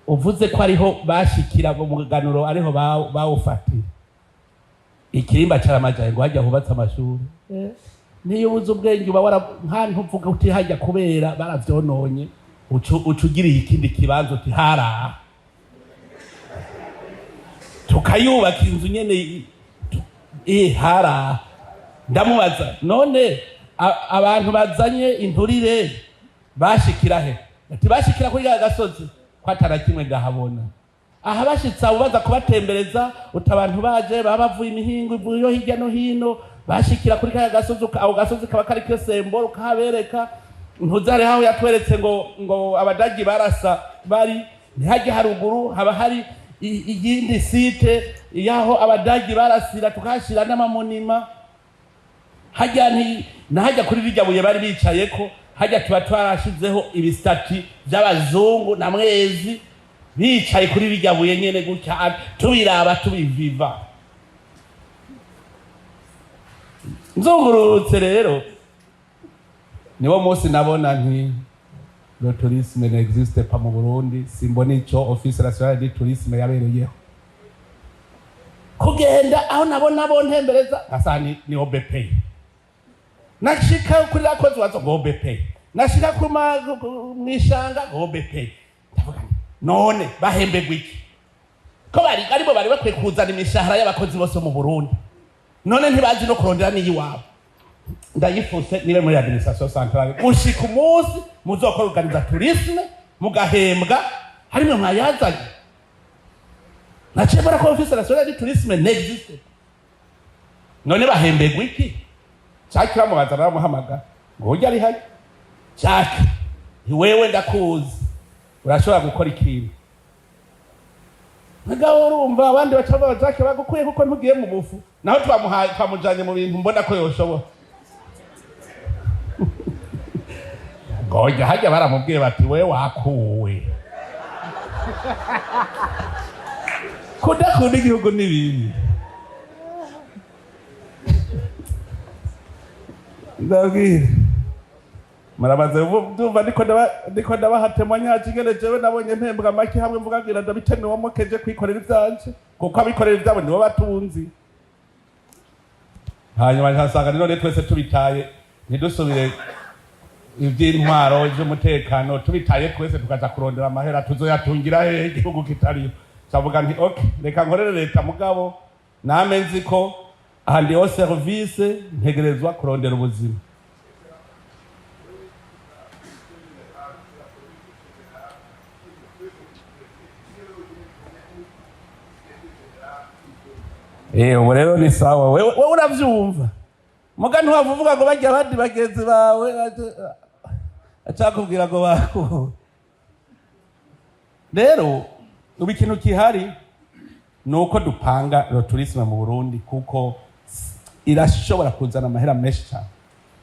uvuze ko ariho bashikira mu muganuro, ariho bawufatira ikirimba caramajaye ngo hajya hubatse amashuri? Niyo ubuze ubwenge uba wara nka ntuvuga uti hajya kubera baravyononye, uca ugiriye ikindi kibanza uti haraha tukayubaka inzu nyene haraha. Ndamubaza, none abantu bazanye inturire bashikira he? Ati bashikira kuri ya gasozi ko atara kimwe ndahabona aha. Bashitse abo baza kubatembereza, uti abantu baje baba bavuye imihingo ivuye yo hirya no hino, bashikira kuri kaya gasozi, ako gasozi kaba kariko symbole, ukahabereka. Ntuzare aho yatweretse ngo abadagi barasa bari ntihajye haruguru, haba hari iyindi site yaho abadagi barasira, tukahashira n'ama monument. Hajya nti nahajya kuri rirya buye bari bicayeko, hajya tuba twarashizeho ibi statues by'abazungu na Mwezi bicaye kuri rirya buye nyene gutya, tubiraba tubiviva. Nzungurutse rero niwo munsi nabona nti le tourisme n'existe pas mu Burundi. Simbona ico Office national du tourisme yabereyeho. Kugenda aho nabona bontembereza asa ni OBP, nashika kuri rakozi wazo ngo OBP, nashika kuma mwishanga ngo OBP. Ndavuga nti, none bahembegwa iki ko bari aribo bari bakwiye kuzana imishahara y'abakozi bose mu Burundi? None ntibazi no kurondera n'iyiwabo. Ndayifuse nibe muri administration centrale gushika umunsi muzokora organiza tourisme mugahembwa harimwe mwayazanye. Naciye mbona ko Office national du tourisme n'existe. None bahembegwa iki? Jacques bamubaza, baramuhamagara ngo ujya ari hajya. Jacques, wewe ndakuzi, urashobora gukora ikintu. Mugabo urumva abandi baca bavuga Jacques bagukuye kuko ntugiye mu bufu, naho twamuhaye twamujanye mu bintu mbona ko yoshobora. Ngoja hajya baramubwiye bati we wakuwe. Kudakunda igihugu ni bibi. Ndabwira muramaze ndumva ndiko ndabahatema nyaje ingene jewe nabonye mpembwa make hamwe mvuga ngira ndabiteme wamokeje kwikorera ivyanje, kuko abikorera ivyabo nibo batunzi. Hanyuma nkasanga none twese tubitaye, ntidusubire ivy'intwaro, ivy'umutekano, tubitaye twese tukaja kurondera amahera, tuzoyatungira hehe igihugu kitariyo? Cavuga nti okay, reka nkorere leta, mugabo name nzi ko aha ndi au service, ntegerezwa kurondera ubuzima. Ubu rero ni sawa. Wewe uravyumva, muga ntiwava uvuga ngo barya abandi bagenzi bawe acakubwira ngo bakuwe. Rero ubu ikintu kihari ni uko dupanga le tourisme mu Burundi, kuko irashobora kuzana amahera menshi cyane.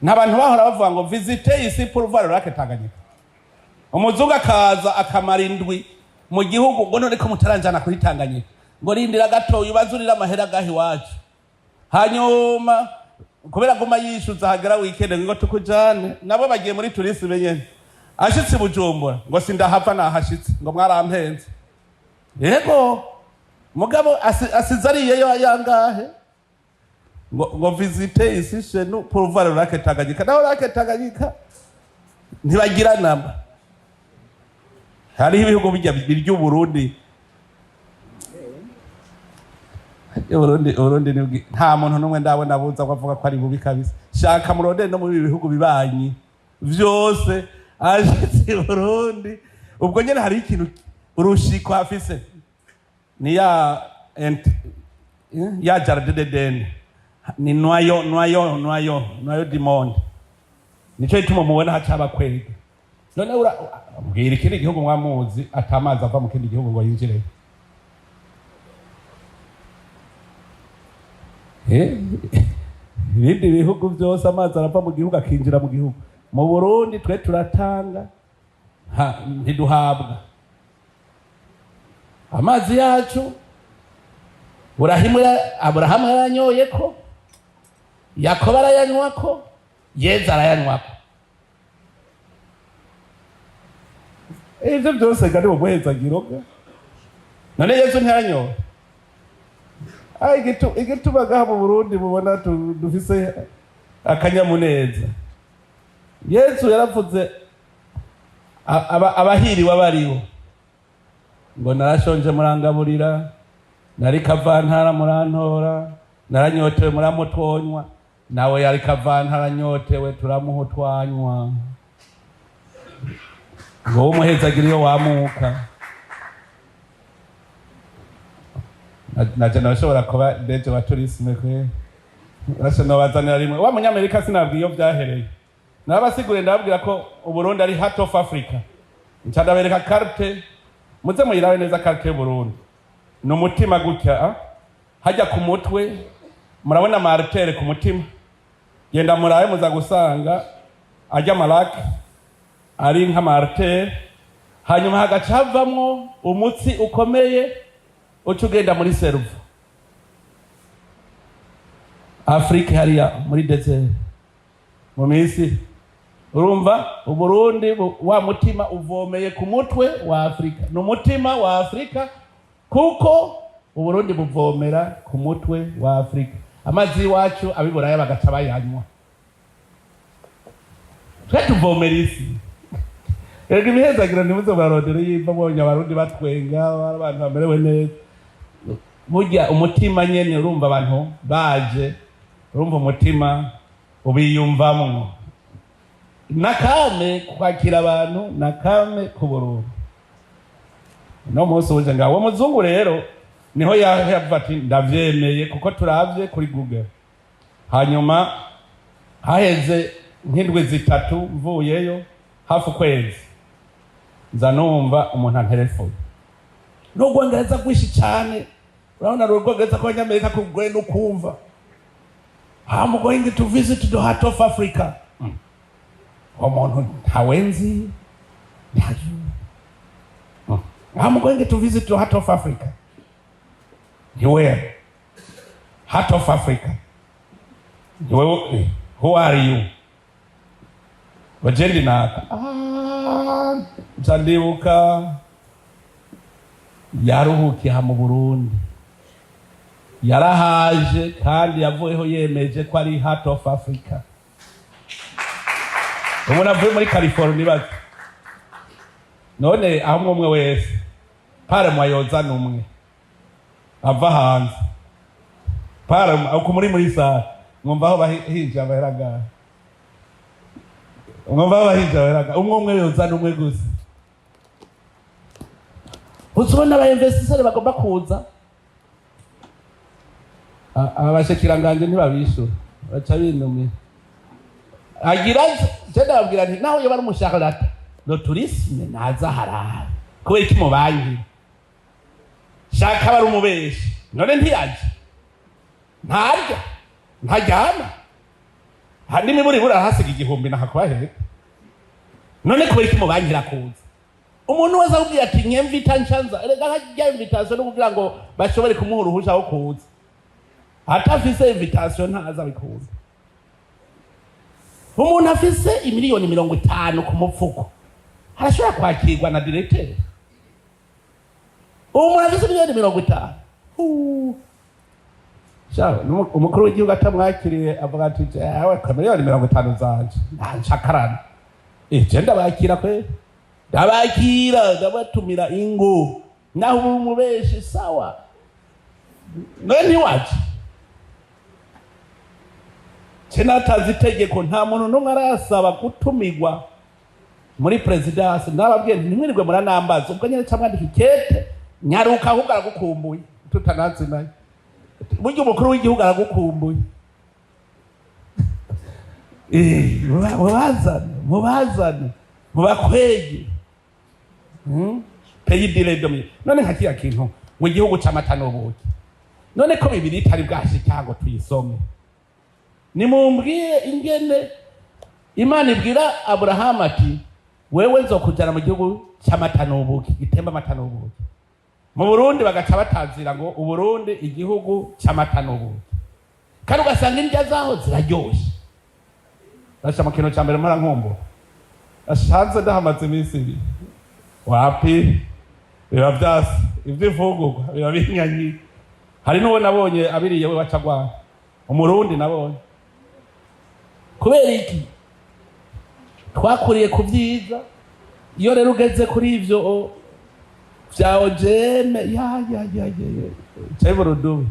N'abantu bahora bavuga ngo visite ici pour voir le lac Tanganyika, umuzungu akaza akamara indwi mu gihugu ngo none ko mutaranjana kuri Tanganyika? Ngo rindira gatoya ubazurira amahera gaho iwacu. Hanyuma kubera guma yishuza, hagera weekend ngo tukujane nabo bagiye muri tourisme nyene. Ashitse i Bujumbura ngo sindahava, nahashitse, ngo mwarampenze. Yego, mugabo asize ariyeyo yangahe ngo visite ici chez nous pour voir le lac Tanganyika. Naho lac Tanganyika ntibagira namba. Hariho ibihugu bijya birya Uburundi. Uburundi nta muntu n'umwe ndabona buza ko avuga ko ari bubi kabisa. Shaka murondere no muri ibi bihugu bibanyi vyose, ashitse i Burundi ubwo nyene hari ikintu urushiko afise, ni ya ya jardin d'Eden, ni noyau du monde. Nico gituma mubona haca abakwega. None mbwira ikindi gihugu mwamuzi atamazi ava mu kindi gihugu ngo yinjireyo? Ibindi bihugu byose amazi arava mu gihugu akinjira mu gihugu. Mu Burundi twe turatanga, ntiduhabwa amazi yacu. Aburahamu yaranyoyeko, Yakobo arayanywako, Yezu arayanywako. Ivyo byose kandi mu guhezagiro. None Yezu ntiyanyoye? Igituma ngaha mu Burundi mubona dufise akanyamuneza, Yezu yaravuze abahiriwe abaribo ngo narashonje murangaburira, nari kavantara murantora, naranyotewe muramutwonywa. Nawe yari kavantara anyotewe, turamuha utwanywa. Ngo umuhezagira iyo wamuka. Naje nashobora kuba deje wa tourisme kwe, rasha nobazanira rimwe wa munyamerika. Sinabwiye iyo byahereye, nabasiguriye, ndababwira ko Uburundi ari heart of Africa. Nca ndabereka carte, muze muyirabe neza. Carte y'Uburundi ni umutima gutya, ah? Hajya ku mutwe murabona ama artères ku mutima. Genda murabe, muza gusanga ajya ama lacs ari nk'ama artères, hanyuma hagaca havamwo umutsi ukomeye uca ugenda muri cerveau. Afrique hariya muri désert mu minsi, urumva Uburundi wa mutima uvomeye ku mutwe wa Afrika. Ni umutima wa Afrika kuko Uburundi buvomera ku mutwe wa Afrika. Amazi y'iwacu abiburaya bagaca bayanywa, twe tuvomera isi. Reka ibihezagira, ntimuze murarondera yimva. Mbonye Abarundi batwenga, abantu bamerewe neza. Burya umutima nyene, urumva abantu baje, urumva umutima ubiyumvamwo. Nakame kwakira abantu, nakame ku Burundi. No munsi uje ngaho uwo muzungu rero niho yavuga ati ndavyemeye kuko turavye kuri Google. Hanyuma haheze nk'indwi 3 mvuyeyo, hafi ukwezi, nza numva umuntu antelefone n'Ubwongereza rwinshi cyane. Urabona Urubwongereza ko Abanyamerika kugoye no kumva. "I'm going to visit the heart of Africa." Uwo muntu ntawenzi. "I'm going to visit the heart of Africa." "You where? Heart of Africa. You, who are you?" Bajendi naka. Ah, nca ndibuka yaruhukiye aha mu Burundi, yarahaje kandi yavuyeho yemeje ko ari heart of Africa. Umuntu avuye muri California baza none aho umwe umwe wese paremwa yozana umwe ava hanze paremwa uko muri salle, mwumva aho bahinjira amahera ngahe? Mwumva aho bahinjira amahera ngahe? Umwe umwe yozana umwe gusa, uzubona aba investisseurs bagomba kuza. Aba bashikiranganje ntibabishura, baca binumira. Agira je ndababwira nti naho yoba ari umusharlatan le tourisme, naza harabe kubera iki mubanki shaka bari umubeshi. None ntiyaje, ntarya, ntaryama, n'imiburiburi arahasiga 1000 nakakubaheka. None kubera iki mubankira kuza? Umuntu wese akubwira ati nyemvita nshanza, erega harya invitation no kugira ngo bashobore kumuha uruhusha wo kuza. Atafise invitation ntaza bikunda. Umuntu afise imiliyoni 50 ku mupfuko arashobora kwakirwa na directeur? Umuntu afise miliyoni 50. Sha, umukuru w'igihugu atamwakiriye avuga ati jewe ku miliyoni 50 zanje nta je ndabakira kwe, ndabakira, ndabatumira ingo, naho ubu umubeshi sawa. None ntiwaje ce natazi itegeko, nta muntu n'umwe arasaba gutumirwa muri présidence. Nababwiye nti ntimwirirwe muranambaza, ubwo nyene ca mwandika ikete, nyaruka, ahubwo aragukumbuye tutanazi nayo. Burya umukuru w'igihugu aragukumbuye. Mubazane, mubazane, mubakwege. Pays du lait de. None nka kiya kintu mu gihugu c'amata n'ubuki, none ko bibiri itari bwashika ngo tuyisome, nimumbwire ingene Imana ibwira Aburahamu ati: "Wewe nzokujana mu gihugu c'amata n'ubuki, gitemba amata n'ubuki." Mu Burundi bagaca batazira ngo Uburundi igihugu c'amata n'ubuki, kandi ugasanga indya zaho ziraryoshe. Basha mu kintu ca mbere mpora nkumbura, ashanze ndahamaze iminsi 2, wapi, biba vyase, ivy'imfungurwa biba binyanyiye. Hari n'uwo nabonye abiriye we waca agwara, Umurundi nabonye. Kubera iki? Twakuriye ku vyiza. Iyo rero ugeze kuri ivyo vya OGM, ya ya ya ya, cari burudubi.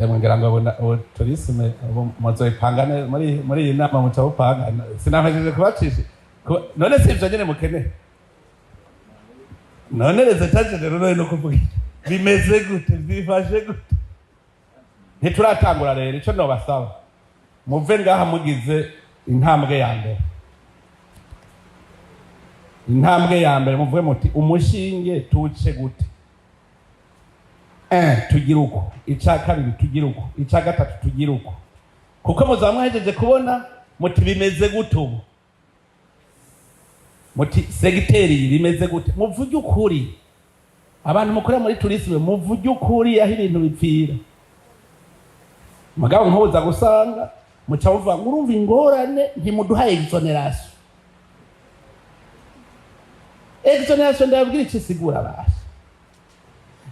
Emwe, ngira ngo ubu tourisme ubu muzoyipanga muri iyi nama muca mupanga. Sinampejeje kubacisha none si ivyo nyene mukeneye? None les états généraux, none no kuvuga iki? Bimeze gute? Vyifashe gute? Ntituratangura. Rero ico nobasaba, muve ngaha mugize intambwe ya mbere. Intambwe ya mbere, muvuge muti: "Umushinge tuwuce gute? Tugira uko, ica kabiri tugira uko, ica gatatu tugira uko." Kuko muzaba mwahejeje kubona muti: "Bimeze gute ubu?" Muti: "Secteur iyi bimeze gute?" Muvuge ukuri. Abantu mukorera muri tourisme, muvuge ukuri aho ibintu bipfira. Mugabo nkuza gusanga muca muvuga ngo: "Urumva ingorane, ntimuduha exonération." Exonération, ndababwira icyo isigura basha.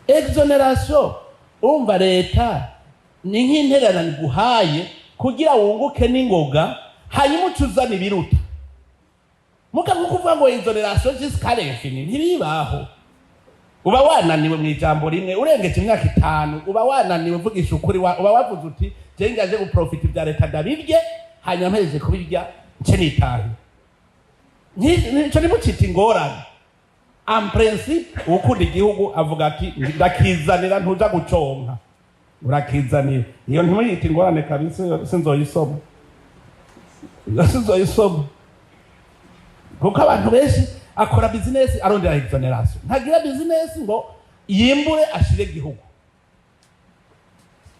Exonération, urumva, leta ni nk'intererano iguhaye kugira wunguke n'ingoga, hanyuma uca uzana ibiruta. Mugabo nko kuvuga ngo exonération jusqu'à l'infini, ntibibaho. Uba wananiwe mu ijambo rimwe. Urengeje imyaka 5 uba wananiwe. Uvugisha ukuri, uba wavuze uti: "Je ngaje guprofita ibya leta, ndabirye, hanyuma mpejeje kubirya nce nitahe." Nico ntimucite ingorane. En principe, ukunda igihugu avuga ati: "Ndakizanira, ntuja guconka, urakizanira." Iyo ntimuyite ingorane kabisa, sinzoyisoma, iyo sinzoyisoma, kuko abantu benshi akora business arondera exonération, ntagira business ngo yimbure ashire igihugu.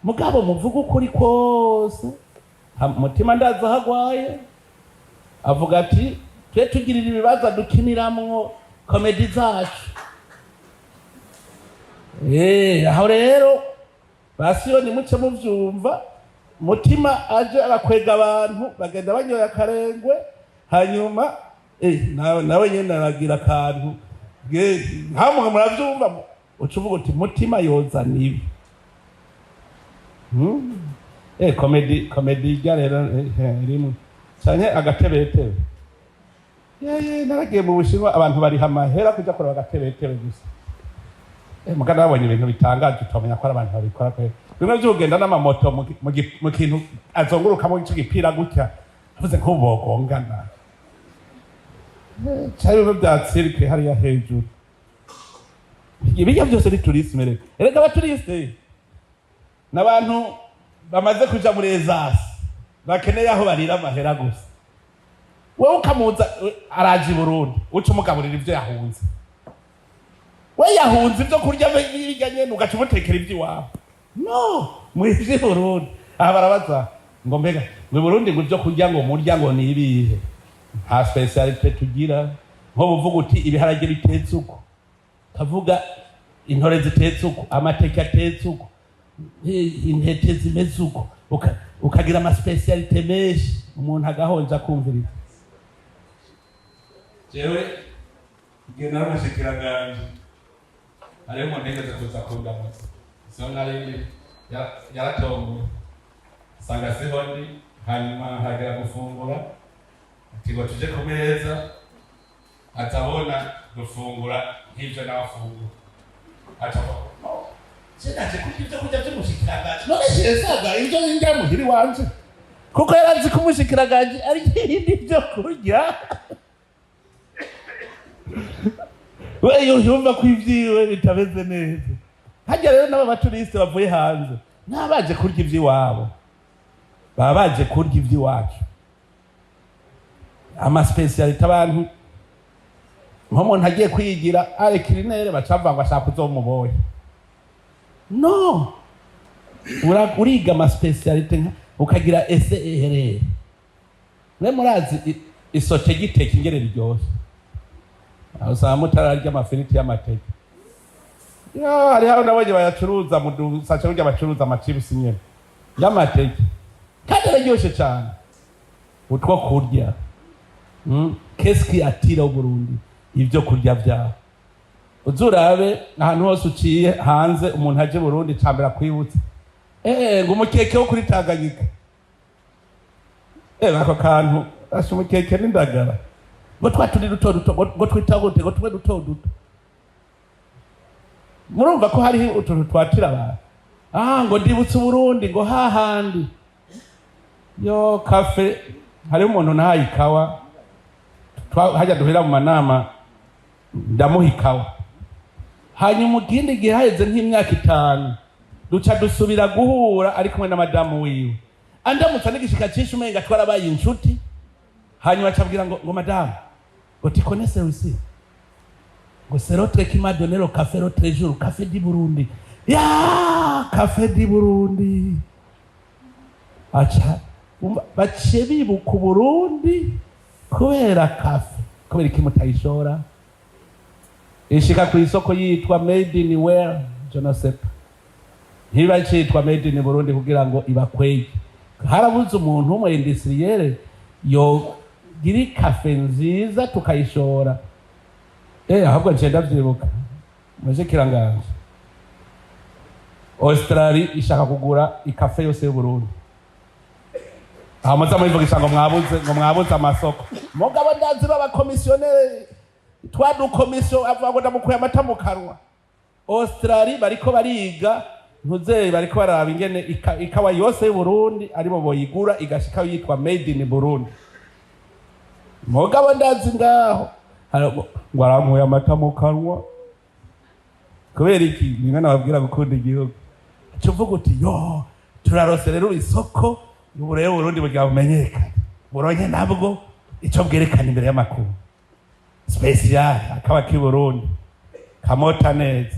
Mugabo muvuga ukuri kose. Mutima ndazi aho agwaye, avuga ati: "Twe tugirira ibibazo dukiniramwo comédie zacu." Aho rero basiyoni muce muvyumva, mutima aje arakwega abantu bagenda banyoye akarengwe, hanyuma nawe nyene aragira akantu. Nkamwe muravyumva, uca uvuga uti: "Mutima yozana ibi." Comédie, comédie ijya rero rimwe canke agatebetebe. Yeye, naragiye mu Bushinwa, abantu bariha amahera kuja kuraba agatebetebe gusa. Muga nabonye ibintu bitangaje, utomenya ko ari abantu babikora kwe. Bimwe vy'ugenda n'amamoto mu kintu azungurukamo ico gipira gutya, avuze ko bogongana. Cari bimwe vya cirque hariya hejuru. Ibirya byose ni tourisme rero. Erega aba touristes n'abantu bamaze kuja muri aisance, bakeneye aho barira amahera gusa. Wowe ukamuza araje i Burundi, uca umugaburira ivyo yahunze. We yahunze ibyo kurya birya nyene, ugaca umutekera ivy'iwabo. No mw'ivyi Burundi aha barabaza ngo: "Mbega ngo i Burundi ngo ibyo kurya ngo murya ngo ni ibihe?" Nta spécialité tugira. Nko buvuga uti ibiharage bitetse uko, kavuga intore zitetse uko, amateke atetse uko, intete zimeze uko, ukagira ama spécialités menshi, umuntu agahonja akumviriza. Jewe igihe nari umushikiranganji, hariho umuntu yigeze kuza kundamutsa, siho nari, yaratomboye sanga siho ndi. Hanyuma hagera gufungura, ati ngo tuje ku meza, atabona gufungura nk'ivyo n'abafungura. Aca avuga, "No, je naje kurya ibyo kurya by'umushikiranganji, none jesaga ibyo ndya muhira iwanje," kuko yarazi ko umushikiranganji ari ibindi byo kurya. We yumva ko ibyiwe bitameze neza. Hajya rero n'aba ba touristes bavuye hanze n'abaje kurya iby'iwabo, baba baje kurya iby'iwacu, ama spécialités. Abantu nk'umuntu agiye kwigira art culinaire, bacavuga ngo ashaka uzomuboye. No uriga ama spécialités, ukagira ese eherere. Mwe murazi isote giteke ingene riryoshe? Aho usanga mutararya amafiriti y'amateke. Ya, hariho nabonye bayacuruza mu dusashe burya, bacuruza amachipusi nyene y'amateke, kandi araryoshe cane. Utwo kurya. Qu'est-ce qui attire au Burundi? Ibyo kurya vyaho. Uzurabe ahantu hose uciye hanze, umuntu aje Burundi, cambere akwibutsa ngo umukeke wo kuri Tanganyika. Ako kantu asha umukeke n'indagara, ngo twa turi duto duto, ngo twita gute, ngo tube duto duto. Murumva ko hariho utuntu twatira abantu. Ngo ndibutse Uburundi, ngo hahandi yo café. Hariho umuntu nahaye ikawa. Hajya duhera mu manama, ndamuha ikawa. Hanyuma ikindi gihe, haheze nk'imyaka 5, duca dusubira guhura ari kumwe na madamu wiwe. Andamutsa n'igishika cyinshi, umenga twarabaye inshuti. Hanyuma acabwira ngo "Madamu," ngo, "tu connais celui-ci?" Ngo, "C'est l'autre qui m'a donné le café l'autre jour, café du Burundi." Ya café du Burundi, aca umva baciye bibuka Uburundi kubera café. Kubera iki mutayishora ishika ku isoko yitwa made in where, je ne sais pas, ntiba citwa made in Burundi kugira ngo ibakwege? Harabuze umuntu w'umu industriel yogira ikafe nziza tukayishora? Ahubwo nje ndavyibuka, mushikiranganje, Australie ishaka kugura ikafe yose y'Uburundi. Aho muza mubivugisha ngo mwabuze amasoko. Mugabo ndazi b'abakomisiyoneri twadukomisiyo avuga ngo ndamukuye amata mu kanwa. Australie bariko bariga ntuzeye, bariko bararaba ingene ikawa yose y'Uburundi aribo boyigura, igashika yitwa made in Burundi. Mugabo ndazi ngaho ngo arankuye amata mu kanwa. Kubera iki? Nimwe nababwira gukunda igihugu. Uca uvuga uti: "Yo, turarose rero isoko." Ubu rero Burundi bugira bumenyekane, buronke nabwo ico bwerekana imbere y'amakuru spécial akaba k'i Burundi kamota neza.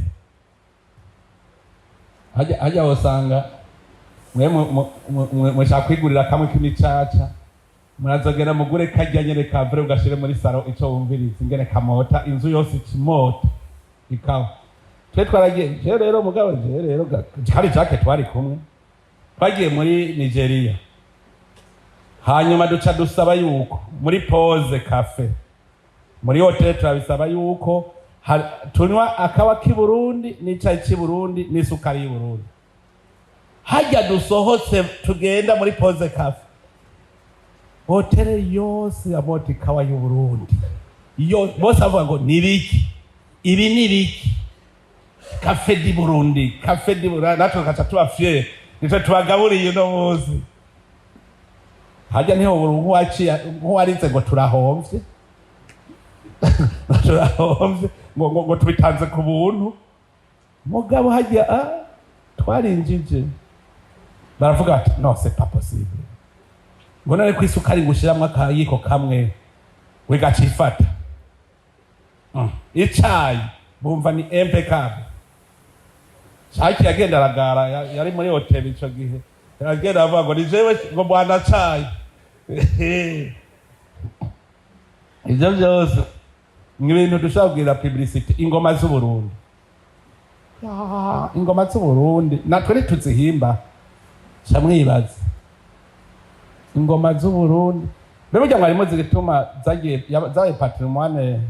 Hajya wosanga mwe mushaka kwigurira kamwe k'imicaca, murazogenda mugure karya nyene ka vrai, ugashire muri salon, ico wumviriza ingene kamota, inzu yose ikimota ikawa. Twe twaragiye, je rero, mugabo je rero kari Jacques twari kumwe, twagiye muri Nigeria. Hanyuma duca dusaba yuko muri pause café muri hôtel, turabisaba yuko tunywa akawa k'i Burundi n'icayi c'i Burundi n'isukari y'i Burundi. Hajya dusohotse tugenda muri pause café, hôtel yose yamota ikawa y'u Burundi. Iyo bose bavuga ngo: "Ni biki ibi? Ni biki? Café du Burundi, café du Burundi." Natwe tukaca tuba fier, nitwe tubagaburiye uno munsi. Hajya niho nk'uwaciye nk'uwarinze ngo turahomvye, turahomvye, ngo tubitanze ku buntu. Mugabo hajya twarinjije, baravuga bati: "Non, c'est pas possible." Ngo none ko isukari ngo ushiramwo akayiko kamwe wigaca ifata. Icayi bumva ni impeccable. Shaki yagenda aragara, yari muri hoteli ico gihe, yagenda avuga ngo: "Ni jewe," ngo: "Bwana cayi." Ivyo vyose ni ibintu dushobora kugira publicité. Ingoma z'Uburundi. Ya, ingoma z'Uburundi natwe ntituzihimba. Ca mwibaza ingoma z'Uburundi, mbe burya mwarimu zigituma zagiye zabaye patrimoine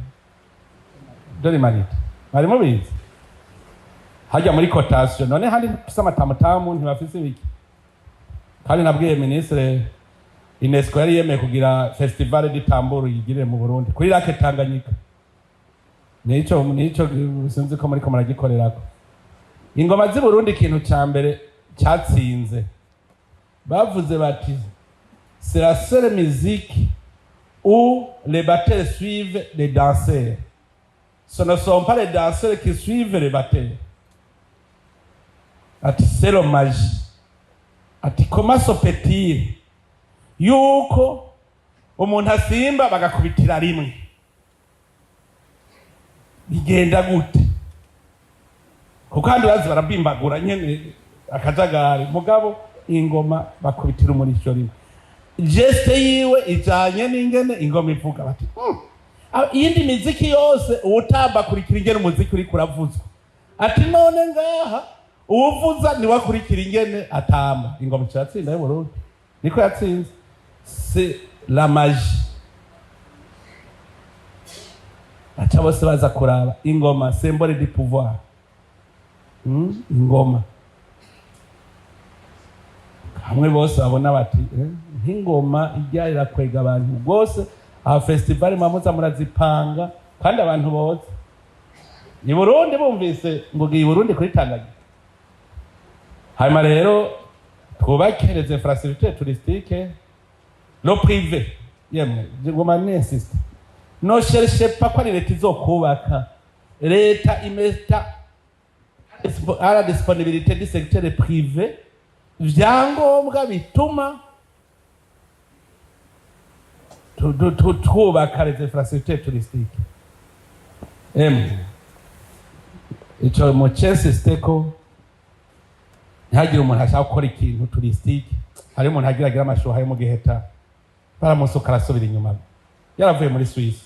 de l'humanité? Mwari mubizi? Hajya muri cotation, none handi ntibafise amatamutamu, ntibafise ibiki? Kandi nabwiye ministre, UNESCO yari yemeye kugira festival du tambour yigirire mu Burundi kuri lac Tanganyika. Nico sinzi ko muriko muragikorerako. Ingoma z'i Burundi, ikintu ca mbere catsinze, bavuze bati: "C'est la seule musique où les batteurs suivent les danseurs. Ce ne sont pas les danseurs qui suivent les batteurs." Ati: "C'est le magie." Ati: "Comment se fait-il yuko umuntu asimba bagakubitira rimwe? Bigenda gute?" Kuko handi bazi barabimbagura nyene akajagari, mugabo ingoma bakubitira umurisho rimwe, geste yiwe ijanye n'ingene ingoma ivuga. Bati: Iyindi miziki yose uwutamba akurikira ingene umuziki uriko uravuzwa." Ati: "None ngaha uwuvuza niwe akurikira ingene atamba." Ingoma ica y'Uburundi niko yatsinze, c'est la magie. Aca bose baza kuraba ingoma, symbole du pouvoir. Ingoma hamwe bose babona bati: "Nk'ingoma ijya irakwega abantu rwose." Aha festival mwamuza murazipanga kandi abantu bose i Burundi bumvise ngo ugiye i Burundi kuri Tanganyika. Hanyuma rero twubake les infrastructures touristiques, le privé. Yemwe, ngoma n'insiste, ne cherchez pas ko ari leta izokubaka. Leta imeta à la disponibilité du secteur privé vyangombwa bituma twubaka les infrastructures touristiques. Emwe, ico mucensiste ko ntihagire umuntu ashaka gukora ikintu touristique. Hari umuntu agira agira amashuha yo mu Giheta, baramusuka arasubira inyuma, yaravuye muri Suisse,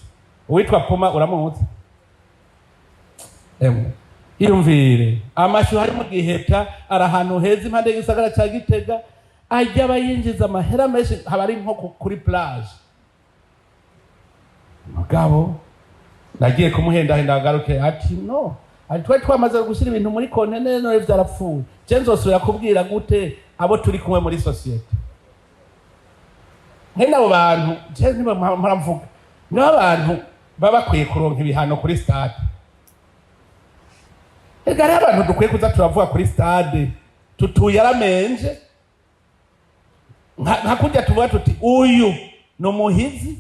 uwitwa Puma, uramuzi? Emwe, iyumvire, amashuha yo mu Giheta ari ahantu heza impande y'igisagara ca Gitega, ajya aba yinjiza amahera menshi, haba ari nko kuri plage. Mugabo nagiye kumuhendahenda agaruke, ati: "No." Ati: "Twari twamaze gushyira ibintu muri konteneri, none vyarapfuye. Je nzosubira kubwira gute abo turi kumwe muri sosiyete?" Nkene abo bantu je mpora mvuga nibo abantu baba bakwiye kuronka ibihano kuri stade. Ega hariho abantu dukwiye kuza turavuga kuri stade tutuye aramenje, nka kurya tuvuga tuti: "Uyu ni umuhizi."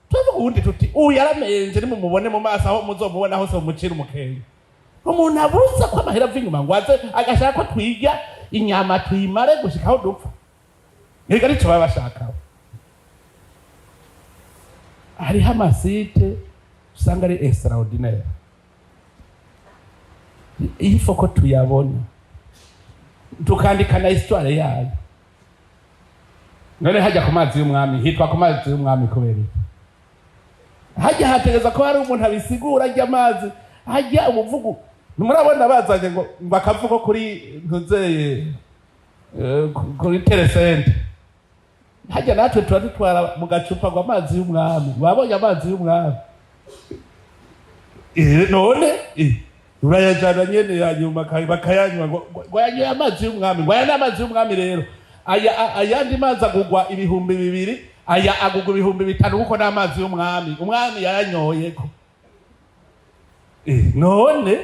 Tuvuga ubundi tuti: "Uyu yaramenje, nimumubone mu maso, aho muzomubona hose mumucire umukenke." Umuntu abuza ko amahera ava inyuma ngo aze agashaka ko twirya inyama tuyimare gushika aho dupfa. Ega arico baba bashaka. Hariho ama sites usanga ari extraordinaire, il faut ko tuyabona tukandika na histoire yayo. None hajya ku mazi y'umwami hitwa ku mazi y'umwami kubera iki? Hajya hategeza ko hari umuntu abisigura. Ajya amazi hajya umuvugo, ntimurabona bazanye ngo akavugo kuri ntuzeye, kuri teresente hajya, natwe tuba dutwara mu gacupa ngo amazi y'umwami, babonye amazi y'umwami. None urayajana nyene hanyuma bakayanywa ngo yanyoye amazi y'umwami, ngo aya ni amazi y'umwami. Rero aya ayandi mazi agugwa 2000, aya agugwa 5000 kuko ni amazi y'umwami, umwami yayanyoyeko. None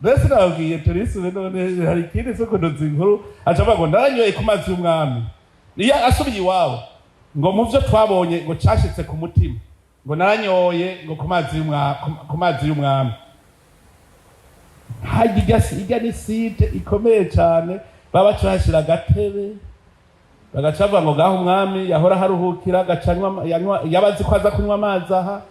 mbese nababwiye turisube. None hari ikindi se kunoza inkuru, aca avuga ngo naranyoye ku mazi y'umwami. Iyo asubiye iwabo ngo mu byo twabonye ngo cashitse ku mutima, ngo naranyoye ngo ku mazi y'umwami, ku mazi y'umwami. Hajya ijya ni site ikomeye cyane, baba baca bahashyira agatebe, bagaca bavuga ngo gaho umwami yahora aharuhukira, agacanywa yanywa, yaba azi ko aza kunywa amazi aha,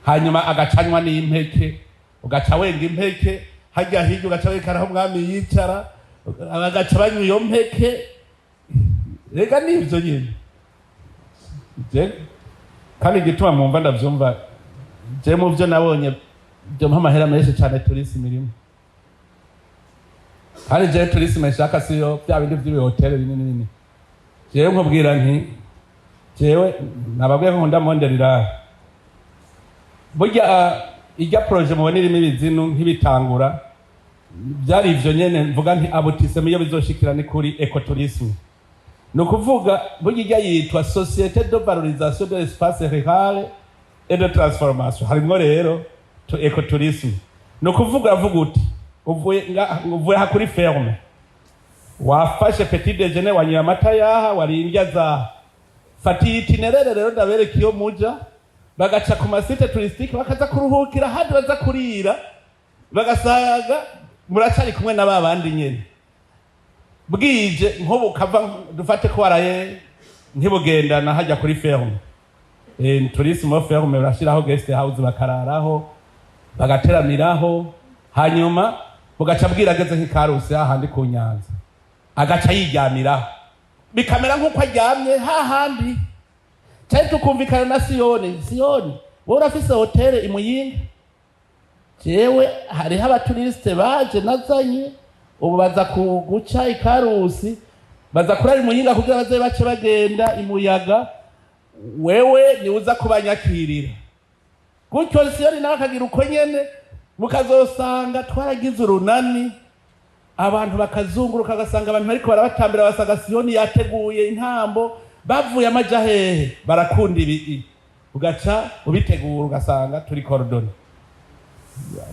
hanyuma agacanywa n'impeke, ugaca wenga impeke hajya hirya, ugaca werekana aho umwami yicara, bagaca banywa iyo mpeke. Rega nivyo nyine. Kandi igituma mwumva ndavyumva, je mu vyo nabonye byo mpa amahera menshi cane tourisme irimo. Kandi jewe tourisme nshaka siyo bya bindi vy'ibihoteli binini binini. Jewe nkubwira nti jewe nababwiye ko nkunda monde rural. Burya ijya projet mubona irimo ibizinu nk'ibitangura byari ivyo nyene mvuga nti aboutissement iyo bizoshikira ni kuri écotourisme. Ni ukuvuga burya ijya yitwa Société de valorisation de l'espace rural et de transformation, harimwo rero écotourisme. Ni ukuvuga, avuga uti uvuye aha kuri ferme, wafashe petit déjeuner, wanyoye amata yaha, wariye indya zaha, fata iyi itinéraire rero ndabereka iyo muja. Bagaca ku ma sites touristiques, bakaza kuruhukira ahandi, baza kurira, bagasaga muracari kumwe na ba bandi nyene. Bwije nk'ubu kava, dufate ko waraye ntibugendana hajya kuri ferme, tourisme ferme, barashiraho guest house, bakararaho, bagateramiraho, hanyuma bugaca bwira ageze nk'ikarusi hahandi ku nyanza, agaca yiryamiraho, bikamera nk'uko aryamye hahandi. Cyari tukumvikana na Siyoni: "Siyoni, wowe urafise hôtel imuyinga, jewe hariho aba touristes baje nazanye ubu, baza guca ikarusi, baza kurara imuyinga kugira baze bace bagenda imuyaga. Wewe niwe uza kubanyakirira." Gutyo Siyoni nawe akagira uko nyene, mukazosanga twaragize urunani, abantu bakazunguruka, bagasanga abantu bariko barabatambira, basanga Siyoni yateguye intambo. Bavuye amaja hehe? Barakunda ibi, ugaca ubitegura, ugasanga turi coordonnés.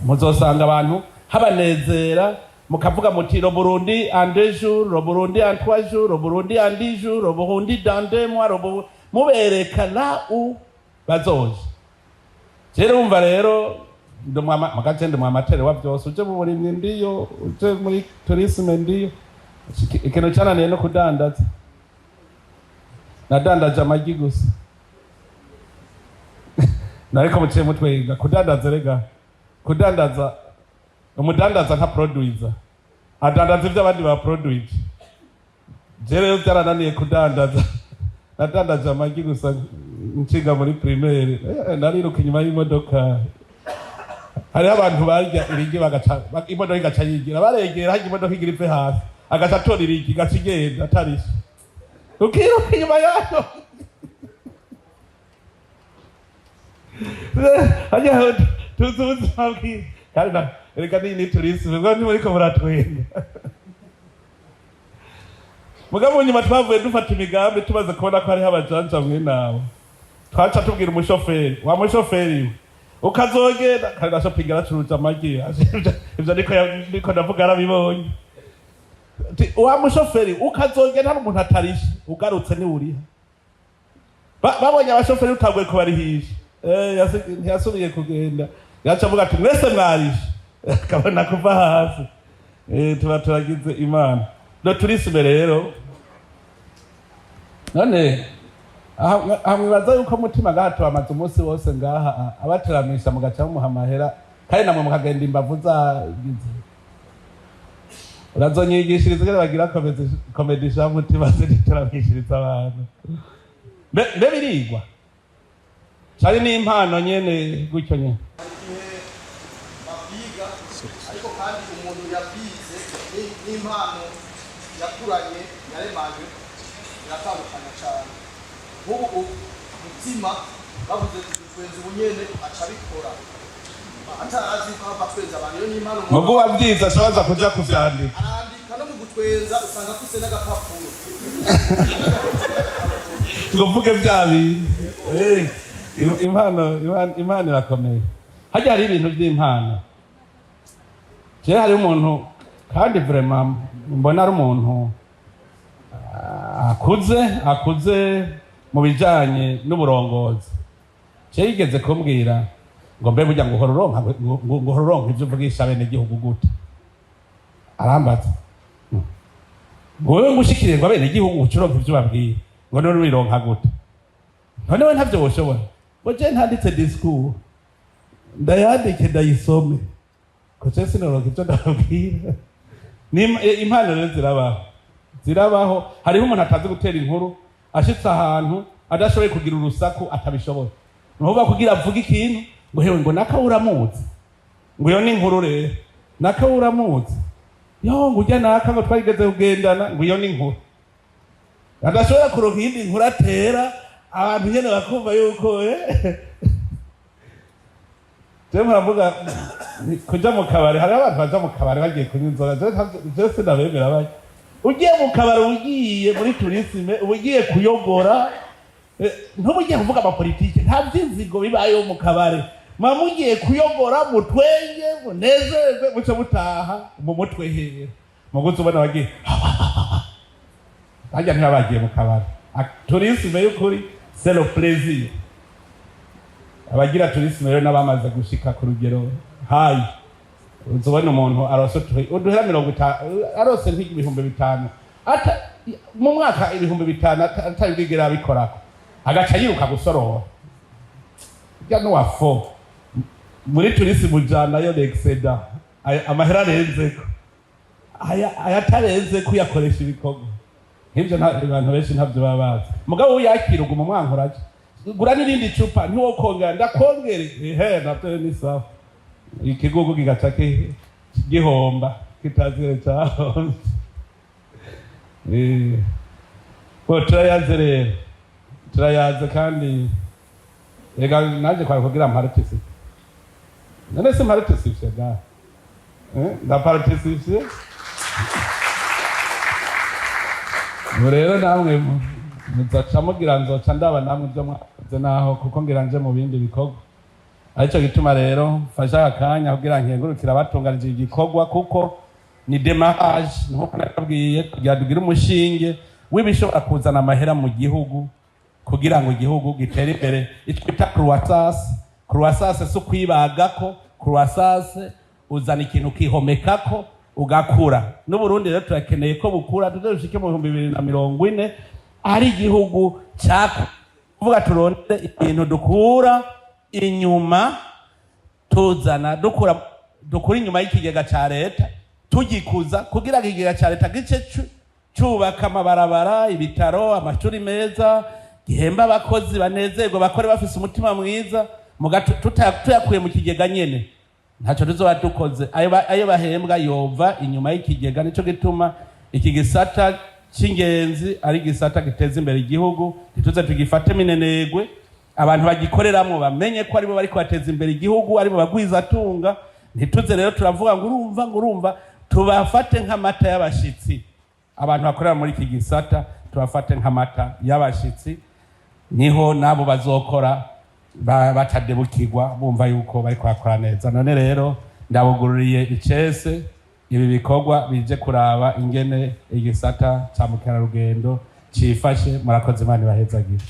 Muzosanga abantu habanezera, mukavuga muti: "Le Burundi en 2 jours, le Burundi en 3 jours, le Burundi en 10 jours, le Burundi dans 2 mois, le Burundi." Mubereka là où bazoja. Rero wumva rero mugace ndi mwamatere wa vyose: uje mu burimyi ndiyo, uje muri tourisme ndiyo. Ikintu cananiye no kudandaza, nadandaje amagi gusa. Nariko muciye mutwenga. Kudandaza, rega kudandaza, umudandaza nka producer adandaza ivyo abandi ba produce. Je rero byarananiye kudandaza, nadandaje amagi gusa. Nshinga muri primaire, nariruka inyuma y'imodoka. Hariho abantu barya irigi, bagaca imodoka igaca yigira, baregera harya imodoka igira ive hasi, agaca atora irigi, igaca igenda atarishe, ukiruka inyuma yayo. Hajya tuzi ubuzima bwiza kandi reka ni tourisme, ubwo ntimuriko muratwenga. Mugabo nyuma twavuye dufata imigambi, tumaze kubona ko hariho abajanja mwene abo, twaca tubwira umushoferi: "Wa mushoferi we, ukazogenda." Kandi na shopping aracuruza amagi, ivyo niko ndavuga, arabibonye. Ati: "Wa mushoferi, ukazogenda hari umuntu atarishe, ugarutse ni uriha." Babonye abashoferi utanguye kubarihisha, ntiyasubiye kugenda. Yaca avuga ati: "Mwese mwarishe," akabona kuva hasi. Tuba turagize Imana. No tourisme rero, none aha mwibaza yuko mutima ngaha tubamaze umunsi wose ngaha abateramisha, mugaca mumuha amahera, kandi namwe mukagenda imbavu zagize. Urazonyigishiriza ingene bagira comédie sha mutima, ziriteramishiriza abantu. Mbe birigwa cari n'impano nyene gutyo nyene? Hari igihe babyiga, ariko kandi umuntu yabyize n'impano yakuranye, yaremanywe, biratandukana cyane. Nk'ubu mutima bavuze ati dutwenze ubunyene, aca abikora atarazi yuko hava twenza abantu. Iyo ni impano. Mugu wabyize ashoboza kuja kuvyandika. Arandika, no mu gutwenza usanga afise n'agapapuro. Ngo mvuge bya bintu. Impano irakomeye. Hajya hari ibintu by'impano. Jewe hari umuntu, kandi vraiment mbona ari umuntu akuze mu bijanye n'uburongozi. Je yigeze kumbwira ngo: "Mbe burya ngo uhora uronka ngo uhora uronka ivyo uvugisha bene gihugu gute?" Arambaza ngo: "Wewe ngo ushikire ngo abene gihugu uca uronka ivyo ubabwira, ngo none urironka gute? None we ntavyo woshobora?" Ngo je ntanditse discours, ndayandike, ndayisome, ko je sinoronka ivyo ndababwira. Impano rero zirabaho, zirabaho. Hariho umuntu atazi gutera inkuru, ashitse ahantu adashoboye kugira urusaku, atabishoboye. Nukuvuga kugira avuge ikintu ngo: "Hewe," ngo, "naka uramuzi?" Ngo iyo ni inkuru rero. "Naka uramuzi?" "Yo," ngo, "ujya naka," ngo, "twageze kugendana." Ngo iyo ni inkuru. Adashobora kuronka iyindi nkuru atera, abantu nyene bakumva yuko jewe muravuga kuja mu kabari. Hariho abantu baja mu kabari bagiye kunywa inzoga. Jewe sinabemera. Bajya ugiye mu kabari, uba ugiye muri tourisme, uba ugiye kuyogora, ntuba ugiye kuvuga amapolitike. Nta vyinzigo bibayeho mu kabari. Muba mugiye kuyobora, mutwenge, munezerwe, muce mutaha mu mutwe hera. Muguzi ubona bagiye harya, ntibabagiye mu kabari. Tourisme y'ukuri, c'est le plaisir. Abagira tourisme rero n'abamaze gushika ku rugero hayi. Uzubona umuntu arose uduhera 50, arose nk'5,000 ata mu mwaka, 5,000 atabwigera abikorako, agaca yiruka gusorora rya nuwafo. Muri tourisme ujanayo l'excédent, amahera arenzeko, ayatarenzeko uyakoresha ibikorwa nk'ibyo. Abantu benshi ntabyo baba bazi. Mugabo uyakira uguma umwankuraje, gura n'irindi cupa, ntiwokongera, ndakongere, ehe, nabyo ni sawa. Ikigugu kigaca gihomba kitazire cahomvye. Bo turayaze rero, turayaze. Kandi rega naje kwari kugira mparticipe. None se mparticipe ga? Ndaparticipe. Ubu rero namwe muzaca mugira, nzoca ndaba namwe ibyo mwakoze, naho kuko ngira nje mu bindi bikorwa. Aricyo gituma rero mfashe aka kanya kugira nkengurukire abatunganije igikorwa, kuko ni démarrage, nkuko nababwiye, kugira tugire umushinge w'ibishobora kuzana amahera mu gihugu, kugira ngo igihugu gitere imbere. Icyo twita croissance. Croissance si ukwibagako, croissance uzana ikintu ukihomekako ugakura. N'Uburundi rero turakeneye ko bukura, tuze dushike mu 2040 ari igihugu cyaku kuvuga. Turonde ibintu dukura inyuma, tuzana, dukura inyuma y'ikigega ca leta, tugikuza, kugira ngo ikigega ca leta gice cubaka amabarabara, ibitaro, amashuri meza, gihemba abakozi, banezerwe, bakore bafise umutima mwiza. Muga tuyakuye mu kigega nyene, ntacyo tuzoba dukoze. Ayo bahembwa yova inyuma y'ikigega. Nico gituma iki gisata c'ingenzi ari igisata giteza imbere igihugu. Ntituze tugifate minenegwe. Abantu bagikoreramwo bamenye ko aribo bariko bateza imbere igihugu, aribo bagwizatunga. Ntituze rero turavuga ngo urumva, ngo urumva. Tubafate nk'amata y'abashitsi. Abantu bakorera muri iki gisata tubafate nk'amata y'abashitsi, niho nabo bazokora batadebukirwa, bumva yuko bariko bakora neza. None rero ndabugururiye icese ibi bikorwa bije kuraba ingene igisata ca mukerarugendo cifashe. Murakoze, Imana ibahezagire.